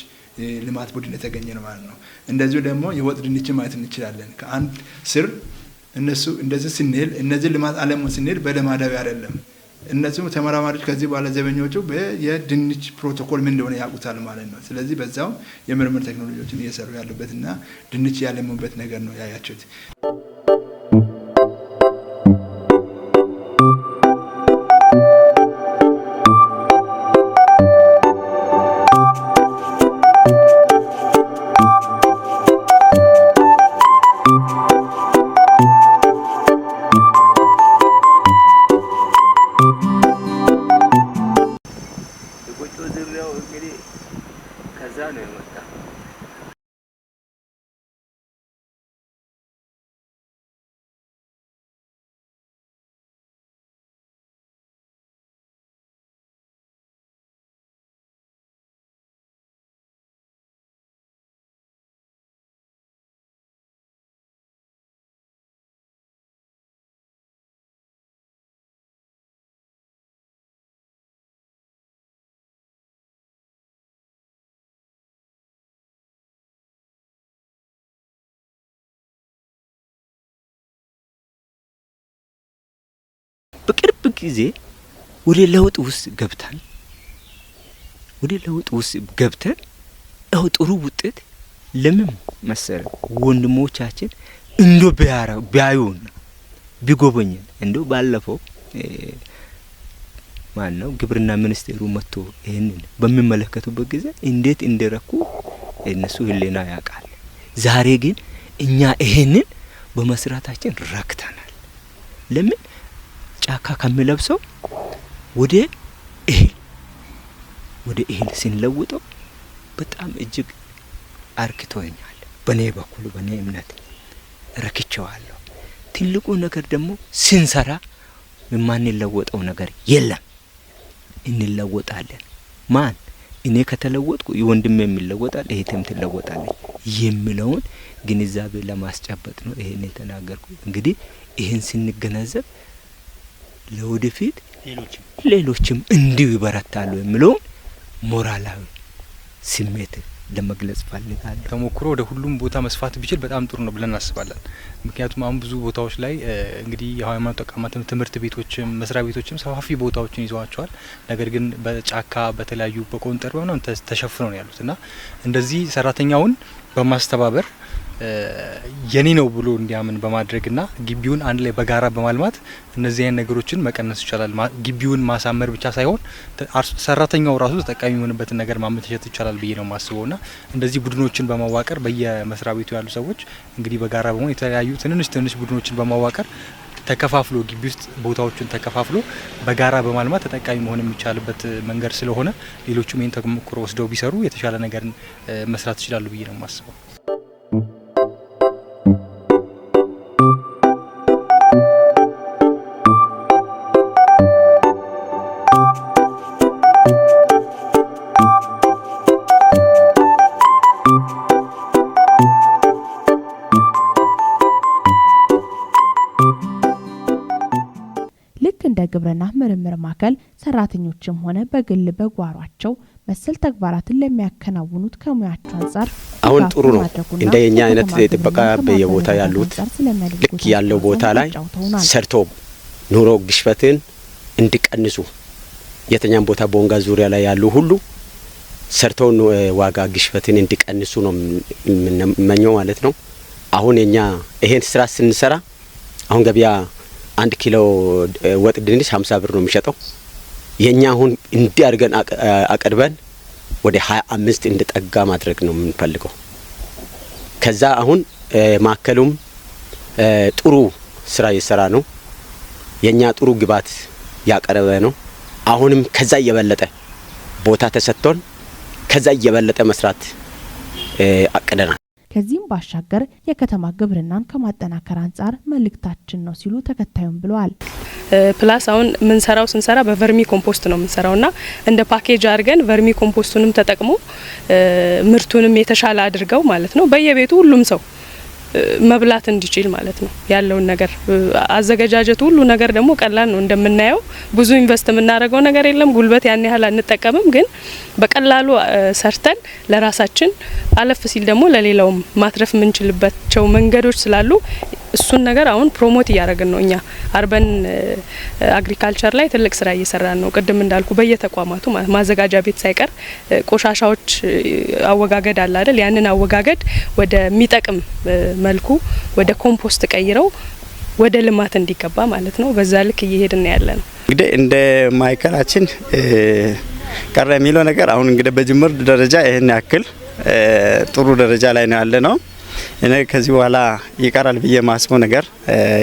ልማት ቡድን የተገኘ ነው ማለት ነው። እንደዚሁ ደግሞ የወጥ ድንች ማየት እንችላለን። ከአንድ ስር እነሱ እንደዚህ ስንል እነዚህ ልማት አለሙ ስንል በለማዳዊ አይደለም። እነሱ ተመራማሪዎች ከዚህ በኋላ ዘበኞቹ የድንች ፕሮቶኮል ምን እንደሆነ ያውቁታል ማለት ነው። ስለዚህ በዛው የምርምር ቴክኖሎጂዎችን እየሰሩ ያሉበትና ድንች ያለሙበት ነገር ነው ያያችሁት። በቅርብ ጊዜ ወደ ለውጥ ውስጥ ገብተን አው ጥሩ ውጤት ለምን መሰለ ወንድሞቻችን እንዶ ቢያዩን ቢጎበኝን እንዶ ባለፈው ማን ነው ግብርና ሚኒስቴሩ መጥቶ ይሄንን በሚመለከቱበት ጊዜ እንዴት እንደረኩ እነሱ ህሊና ያውቃል። ዛሬ ግን እኛ ይሄንን በመስራታችን ረክተናል። ለምን ጫካ ከሚለብሰው ወደ እህል ስንለውጠው በጣም እጅግ አርክቶኛል። በኔ በኩል በኔ እምነት ረክቼዋለሁ። ትልቁ ነገር ደግሞ ስንሰራ የማንለወጠው ነገር የለም። እንለወጣለን። ማን እኔ ከተለወጥኩ ወንድሜም ይለወጣል፣ እህቴም ትለወጣለች የሚለውን ግንዛቤ ለማስጨበጥ ነው ይሄን የተናገርኩት። እንግዲህ ይሄን ስንገነዘብ ለወደፊት ሌሎችም እንዲሁ ይበረታሉ የሚለውን ሞራላዊ ስሜት ለመግለጽ ፈልጋለሁ። ተሞክሮ ወደ ሁሉም ቦታ መስፋት ቢችል በጣም ጥሩ ነው ብለን እናስባለን። ምክንያቱም አሁን ብዙ ቦታዎች ላይ እንግዲህ የሃይማኖት ተቋማትም ትምህርት ቤቶችም መስሪያ ቤቶችም ሰፋፊ ቦታዎችን ይዘዋቸዋል። ነገር ግን በጫካ በተለያዩ በቆንጠር በምናምን ተሸፍነው ነው ያሉት እና እንደዚህ ሰራተኛውን በማስተባበር የኔ ነው ብሎ እንዲያምን በማድረግና ግቢውን አንድ ላይ በጋራ በማልማት እነዚህ አይነት ነገሮችን መቀነስ ይቻላል። ግቢውን ማሳመር ብቻ ሳይሆን ሰራተኛው ራሱ ተጠቃሚ የሚሆንበትን ነገር ማመቻቸት ይቻላል ብዬ ነው የማስበውና እንደዚህ ቡድኖችን በማዋቀር በየመስሪያ ቤቱ ያሉ ሰዎች እንግዲህ በጋራ በመሆን የተለያዩ ትንንሽ ቡድኖችን በማዋቀር ተከፋፍሎ ግቢ ውስጥ ቦታዎችን ተከፋፍሎ በጋራ በማልማት ተጠቃሚ መሆን የሚቻልበት መንገድ ስለሆነ ሌሎቹም ይሄን ተሞክሮ ወስደው ቢሰሩ የተሻለ ነገር መስራት ይችላሉ ብዬ ነው የማስበው። ልክ እንደ ግብርና ምርምር ማዕከል ሰራተኞችም ሆነ በግል በጓሯቸው መሰል ተግባራትን ለሚያከናውኑት ከሙያቸው አንፃር አሁን ጥሩ ነው። እንደኛ አይነት የጥበቃ በየቦታ ያሉት ልክ ያለው ቦታ ላይ ሰርቶ ኑሮ ግሽበትን እንዲቀንሱ የተኛም ቦታ ቦንጋ ዙሪያ ላይ ያሉ ሁሉ ሰርተው ዋጋ ግሽበትን እንዲቀንሱ ነው የምንመኘው ማለት ነው። አሁን የኛ ይሄን ስራ ስንሰራ አሁን ገበያ 1 ኪሎ ወጥ ድንች 50 ብር ነው የሚሸጠው። የኛ አሁን እንዲህ አድርገን አቀርበን ወደ 25 እንዲጠጋ ማድረግ ነው የምንፈልገው። ከዛ አሁን ማዕከሉም ጥሩ ስራ እየሰራ ነው። የኛ ጥሩ ግብዓት ያቀረበ ነው። አሁንም ከዛ እየበለጠ ቦታ ተሰጥቶን ከዛ እየበለጠ መስራት አቅደናል። ከዚህም ባሻገር የከተማ ግብርናን ከማጠናከር አንጻር መልእክታችን ነው ሲሉ ተከታዩን ብለዋል። Plus አሁን ምንሰራው ስንሰራ በ vermicompost ነው ምንሰራውና እንደ ፓኬጅ አድርገን vermicompost ኡንም ተጠቅሞ ምርቱንም የተሻለ አድርገው ማለት ነው በየቤቱ ሁሉም ሰው መብላት እንዲችል ማለት ነው። ያለውን ነገር አዘገጃጀቱ ሁሉ ነገር ደግሞ ቀላል ነው። እንደምናየው ብዙ invest የምናደርገው ነገር የለም። ጉልበት ያን ያህል አንጠቀምም። ግን በቀላሉ ሰርተን ለራሳችን አለፍ ሲል ደግሞ ለሌላውም ማትረፍ የምንችልባቸው መንገዶች ስላሉ እሱን ነገር አሁን promote እያደረግን ነው። እኛ urban agriculture ላይ ትልቅ ስራ እየሰራን ነው። ቅድም እንዳልኩ በየተቋማቱ ማዘጋጃ ቤት ሳይቀር ቆሻሻዎች አወጋገድ አለ አይደል? ያንን አወጋገድ ወደሚጠቅም መልኩ ወደ ኮምፖስት ቀይረው ወደ ልማት እንዲገባ ማለት ነው። በዛ ልክ እየሄድን ያለ ነው። እንግዲህ እንደ ማዕከላችን ቀረ የሚለው ነገር አሁን እንግዲህ በጅምር ደረጃ ይሄን ያክል ጥሩ ደረጃ ላይ ነው ያለነው። እኔ ከዚህ በኋላ ይቀራል ብዬ ማስበው ነገር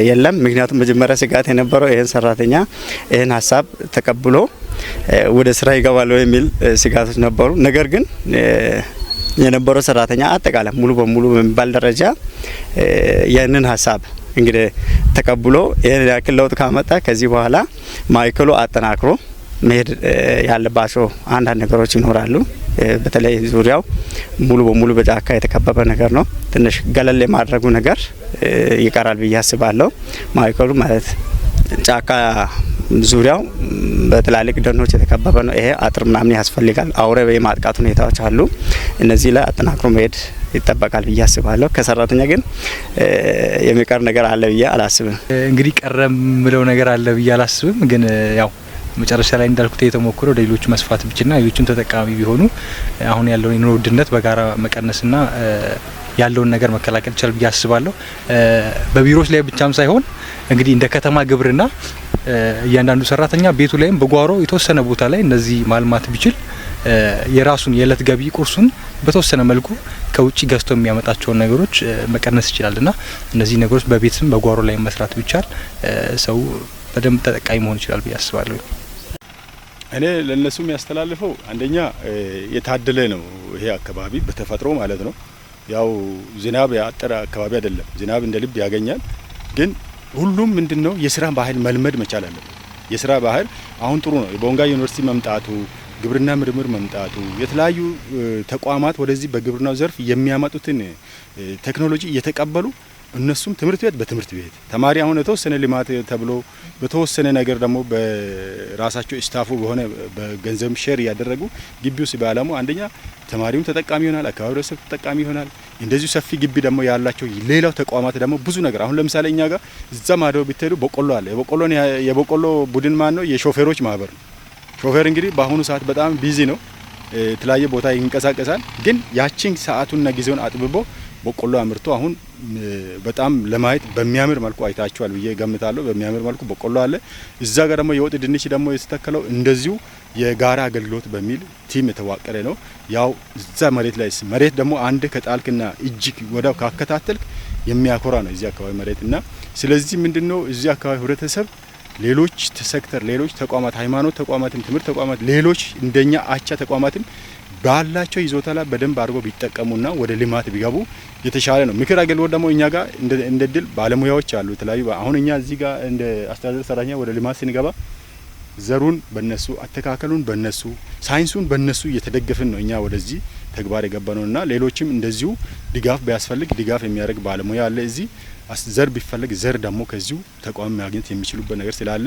የለም። ምክንያቱም መጀመሪያ ስጋት የነበረው ይሄን ሰራተኛ ይሄን ሀሳብ ተቀብሎ ወደ ስራ ይገባል የሚል ስጋቶች ነበሩ። ነገር ግን የነበረው ሰራተኛ አጠቃላይ ሙሉ በሙሉ በሚባል ደረጃ ያንን ሀሳብ እንግዲህ ተቀብሎ ይሄን ያክል ለውጥ ካመጣ ከዚህ በኋላ ማዕከሉ አጠናክሮ መሄድ ያለባቸው አንዳንድ ነገሮች ይኖራሉ። በተለይ ዙሪያው ሙሉ በሙሉ በጫካ የተከበበ ነገር ነው። ትንሽ ገለል የማድረጉ ነገር ይቀራል ብዬ አስባለሁ። ማዕከሉ ማለት ጫካ ዙሪያው በትላልቅ ደኖች የተከበበ ነው። ይሄ አጥር ምናምን ያስፈልጋል። አውሬ የማጥቃት ሁኔታዎች አሉ። እነዚህ ላይ አጠናክሮ መሄድ ይጠበቃል ብዬ አስባለሁ። ከሰራተኛ ግን የሚቀር ነገር አለ ብዬ አላስብም። እንግዲህ ቀረ የምለው ነገር አለ ብዬ አላስብም። ግን ያው መጨረሻ ላይ እንዳልኩት የተሞክሮ ሌሎች መስፋት ብችልና ሌሎችም ተጠቃሚ ቢሆኑ አሁን ያለውን የኑሮ ውድነት በጋራ መቀነስና ያለውን ነገር መከላከል ይቻላል ብዬ አስባለሁ። በቢሮዎች ላይ ብቻም ሳይሆን እንግዲህ እንደ ከተማ ግብርና እያንዳንዱ ሰራተኛ ቤቱ ላይም በጓሮ የተወሰነ ቦታ ላይ እነዚህ ማልማት ቢችል የራሱን የእለት ገቢ ቁርሱን በተወሰነ መልኩ ከውጪ ገዝቶ የሚያመጣቸውን ነገሮች መቀነስ ይችላልና እነዚህ ነገሮች በቤትም በጓሮ ላይ መስራት ቢቻል ሰው በደንብ ተጠቃሚ መሆን ይችላል ብዬ አስባለሁ። እኔ ለነሱ የሚያስተላልፈው አንደኛ የታደለ ነው ይሄ አካባቢ በተፈጥሮ ማለት ነው። ያው ዝናብ ያጠረ አካባቢ አይደለም፣ ዝናብ እንደ ልብ ያገኛል። ግን ሁሉም ምንድነው የስራ ባህል መልመድ መቻል አለበት። የስራ ባህል አሁን ጥሩ ነው። የቦንጋ ዩኒቨርሲቲ መምጣቱ፣ ግብርና ምርምር መምጣቱ፣ የተለያዩ ተቋማት ወደዚህ በግብርናው ዘርፍ የሚያመጡትን ቴክኖሎጂ እየተቀበሉ እነሱም ትምህርት ቤት በትምህርት ቤት ተማሪ አሁን የተወሰነ ልማት ተብሎ በተወሰነ ነገር ደግሞ በራሳቸው staff ኡ በሆነ በገንዘብ share እያደረጉ ግቢው ሲባላሙ አንደኛ ተማሪውም ተጠቃሚ ይሆናል፣ አካባቢው ህብረተሰብ ተጠቃሚ ይሆናል። እንደዚሁ ሰፊ ግቢ ደግሞ ያላቸው ሌላው ተቋማት ደግሞ ብዙ ነገር አሁን ለምሳሌ እኛ ጋር እዛ ማዶ ቢትሄዱ በቆሎ አለ። የበቆሎ ቡድን ማን ነው? የሾፌሮች ማህበር ነው። ሾፌር እንግዲህ በአሁኑ ሰዓት በጣም busy ነው፣ የተለያየ ቦታ ይንቀሳቀሳል። ግን ያቺን ሰዓቱንና ጊዜውን አጥብቦ በቆሎ አምርቶ አሁን በጣም ለማየት በሚያምር መልኩ አይታችኋል ብዬ ገምታለሁ። በሚያምር መልኩ በቆሎ አለ። እዛ ጋር ደግሞ የወጥ ድንች ደግሞ የተተከለው እንደዚሁ የጋራ አገልግሎት በሚል team የተዋቀረ ነው። ያው እዛ መሬት ላይ መሬት ደግሞ አንድ ከጣልክና እጅግ ወዳው ካከታተልክ የሚያኮራ ነው እዚህ አካባቢ መሬትና ስለዚህ ምንድነው እዚህ አካባቢ ህብረተሰብ ሌሎች ሴክተር ሌሎች ተቋማት ሃይማኖት ተቋማትም ትምህርት ተቋማት ሌሎች እንደኛ አቻ ተቋማትም ባላቸው ይዞታ ላይ በደንብ አድርጎ ቢጠቀሙና ወደ ልማት ቢገቡ የተሻለ ነው። ምክር አገልግሎት ደግሞ እኛ ጋር እንደ ድል ባለሙያዎች አሉ የተለያዩ። አሁን እኛ እዚህ ጋር እንደ አስተዳደር ሰራተኛ ወደ ልማት ስንገባ ዘሩን በነሱ አተካከሉን በነሱ ሳይንሱን በነሱ እየተደገፍን ነው እኛ ወደዚህ ተግባር የገባነውና ሌሎችም እንደዚሁ ድጋፍ ቢያስፈልግ ድጋፍ የሚያደርግ ባለሙያ አለ እዚህ። ዘር ቢፈልግ ዘር ደግሞ ከዚሁ ተቋም ማግኘት የሚችሉበት ነገር ስላለ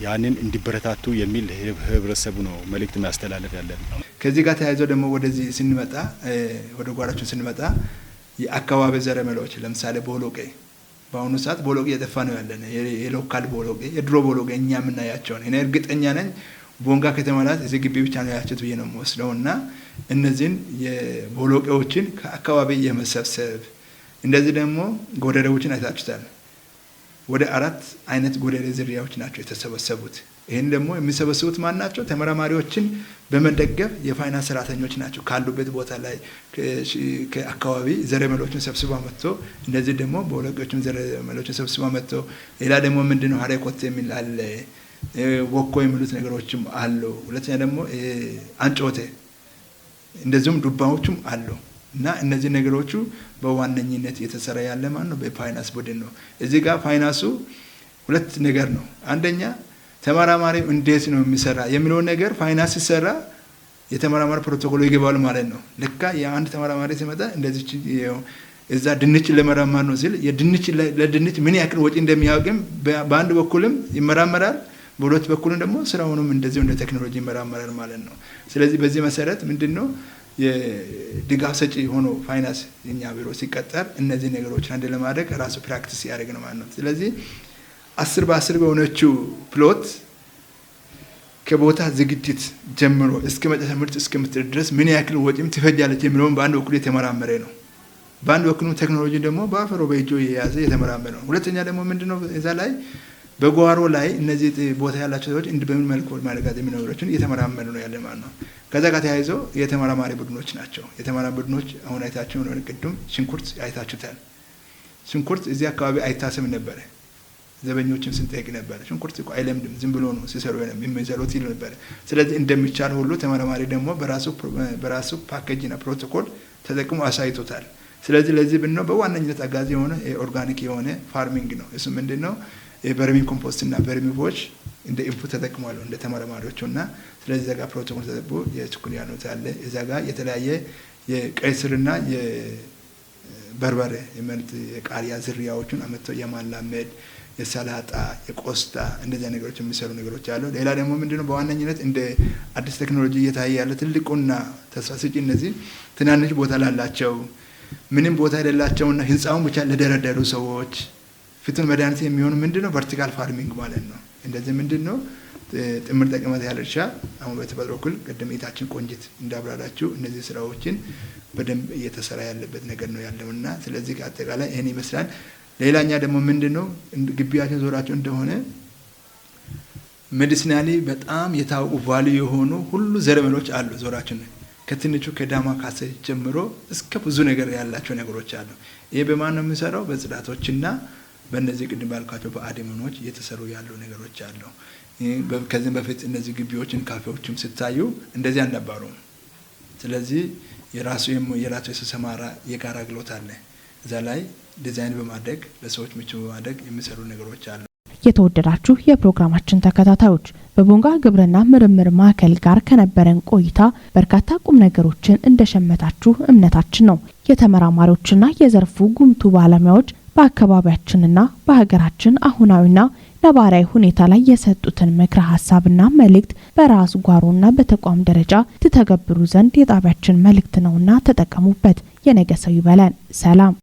ያንን እንዲበረታቱ የሚል ህብረተሰቡ ነው መልእክት ማስተላለፍ ያለብን። ከዚህ ጋር ተያይዞ ደግሞ ወደዚህ ስንመጣ ወደ ጓራችን ስንመጣ የአካባቢ ዘረመሎች ለምሳሌ ቦሎቄ በአሁኑ ሰዓት ቦሎቄ እየጠፋ ነው ያለን። የ local ቦሎቄ የድሮ ቦሎቄ እኛ የምናያቸው እኔ እርግጠኛ ነኝ ቦንጋ ከተማ ላይ እዚህ ግቢ ብቻ ነው ያያችሁት ብዬ ነው የምወስደው። እና እነዚህን የቦሎቄዎችን ከአካባቢ የመሰብሰብ፣ እንደዚህ ደግሞ ጎደሬዎችን አይታችሁታል። ወደ 4 አይነት ጎደሬ ዝርያዎች ናቸው የተሰበሰቡት። ይህን ደግሞ የሚሰበስቡት ማን ናቸው? ተመራማሪዎችን በመደገፍ የፋይናንስ ሰራተኞች ናቸው። ካሉበት ቦታ ላይ ከአካባቢ ዘረመሎችን ሰብስበው መጥቶ፣ እንደዚህ ደግሞ ቦሎቄዎችን ዘረመሎችን ሰብስበው መጥቶ፣ ሌላ ደግሞ ምንድነው ሀሬኮት የሚል አለ፣ ወኮ የሚሉት ነገሮችም አሉ። ሁለተኛ ደግሞ አንጮቴ፣ እንደዚሁም ዱባዎችም አሉ። እና እነዚህ ነገሮቹ በዋነኝነት የተሰራ ያለ ማን ነው? በፋይናንስ ቡድን ነው። እዚህ ጋር ፋይናንሱ ሁለት ነገር ነው። አንደኛ ተመራማሪው እንዴት ነው የሚሰራ የሚለውን ነገር ፋይናንስ ሲሰራ የተመራማሪ ፕሮቶኮል ይገባል ማለት ነው። ለካ የአንድ ተመራማሪ ሲመጣ እንደዚህ እዛ ድንች ለመራመር ነው ሲል የድንች ለድንች ምን ያክል ወጪ እንደሚያወቅም በአንድ በኩልም ይመራመራል፣ በሁለት በኩልም ደግሞ ስራውንም እንደዚሁ እንደ ቴክኖሎጂ ይመራመራል ማለት ነው። ስለዚህ በዚህ መሰረት ምንድነው የድጋፍ ሰጪ ሆኖ ፋይናንስ የኛ ቢሮ ሲቀጠር እነዚህ ነገሮችን አንድ ለማድረግ ራሱ practice ያደርግ ነው ማለት ነው። ስለዚህ 10 በ10 በሆነችው plot ከቦታ ዝግጅት ጀምሮ እስከ መጨረሻ ምርት እስከምትደርስ ድረስ ምን ያክል ወጪም ትፈጃለች የሚለውን በአንድ በኩል የተመራመረ ነው። በአንድ በኩል ቴክኖሎጂ ደግሞ በአፈሮ በእጁ የያዘ የተመራመረ ነው። ሁለተኛ ደግሞ ምንድነው እዛ ላይ በጓሮ ላይ እነዚህ ቦታ ያላቸው ሰዎች እንዲ በምን መልኩ ማድረጋት የሚሉ ነገሮችን እየተመራመሩ ነው ያለ ማለት ነው። ከዛ ጋር ተያይዞ የተመራማሪ ቡድኖች ናቸው። የተመራማሪ ቡድኖች አሁን አይታችሁ እንደሆነ ቅድም ሽንኩርት አይታችሁታል። ሽንኩርት እዚህ አካባቢ አይታሰብም ነበረ። ዘበኞችን ስንጠይቅ ነበረ። ሽንኩርት እኮ አይለምድም፣ ዝም ብሎ ነው ሲሰሩ የሚሰሩት ይሉ ነበረ። ስለዚህ እንደሚቻል ሁሉ ተመራማሪ ደግሞ በራሱ ፓኬጅና ፕሮቶኮል ተጠቅሞ አሳይቶታል። ስለዚህ ለዚህ ብነው በዋነኝነት አጋዚ የሆነ organic የሆነ farming ነው። እሱ ምንድን ነው? Vermicompost እና vermiwash እንደ input ተጠቅሟል እንደ ተመራማሪዎቹ። እና ስለዚህ እዛ ጋር ፕሮቶኮል ተጠቅሞ የችኩል ያሉት አለ። እዛ ጋር የተለያየ የቀይ ስርና የበርበሬ የመልጥ የቃሪያ ዝርያዎቹን አመጥተው የማላመድ፣ የሰላጣ፣ የቆስጣ እንደዚያ ነገሮች የሚሰሩ ነገሮች አሉ። ሌላ ደግሞ ምንድነው በዋነኝነት እንደ አዲስ ቴክኖሎጂ እየታየ ያለ ትልቁና ተስፋ ሰጪ እነዚህ ትናንሽ ቦታ ላላቸው፣ ምንም ቦታ የሌላቸውና ህንፃውን ብቻ ለደረደሩ ሰዎች ፍቱን መድኃኒት የሚሆኑ ምንድነው vertical farming ማለት ነው። እንደዚህ ምንድነው ጥምር ጠቀሜታ ያለ እርሻ አሁን በተፈጥሮ እኩል ቅድም እህታችን ቆንጂት እንዳብራራችው እነዚህ ስራዎችን በደንብ እየተሰራ ያለበት ነገር ነው ያለውና ስለዚህ አጠቃላይ ይህን ይመስላል። ሌላኛ ደግሞ ምንድነው ግቢያችን ዞራቸው እንደሆነ medicinally በጣም የታወቁ value የሆኑ ሁሉ ዘረመሎች አሉ። ዞራችን ከትንቹ ከዳማ ካሴ ጀምሮ እስከ ብዙ ነገር ያላቸው ነገሮች አሉ። ይሄ በማን ነው የሚሰራው? በጽዳቶችና በእነዚህ ቅድም ባልኳቸው በ admin ኦች እየተሰሩ ያሉ ነገሮች አሉ። ከዚህም በፊት እነዚህ ግቢዎችን ካፌዎችም ስታዩ እንደዚህ አልነበሩም። ስለዚህ የራሱ የተሰማራ የጋራ አገልግሎት አለ። እዛ ላይ ዲዛይን በማድረግ ለሰዎች ምቹ በማድረግ የሚሰሩ ነገሮች አሉ። የተወደዳችሁ የፕሮግራማችን ተከታታዮች፣ በቦንጋ ግብርና ምርምር ማዕከል ጋር ከነበረን ቆይታ በርካታ ቁም ነገሮችን እንደሸመታችሁ እምነታችን ነው። የተመራማሪዎችና የዘርፉ ጉምቱ ባለሙያዎች በአካባቢያችንና በሀገራችን አሁናዊና ነባራዊ ሁኔታ ላይ የሰጡትን ምክረ ሀሳብና መልእክት በራስ ጓሮና በተቋም ደረጃ ትተገብሩ ዘንድ የጣቢያችን መልእክት ነውና ተጠቀሙበት። የነገ ሰው ይበለን። ሰላም።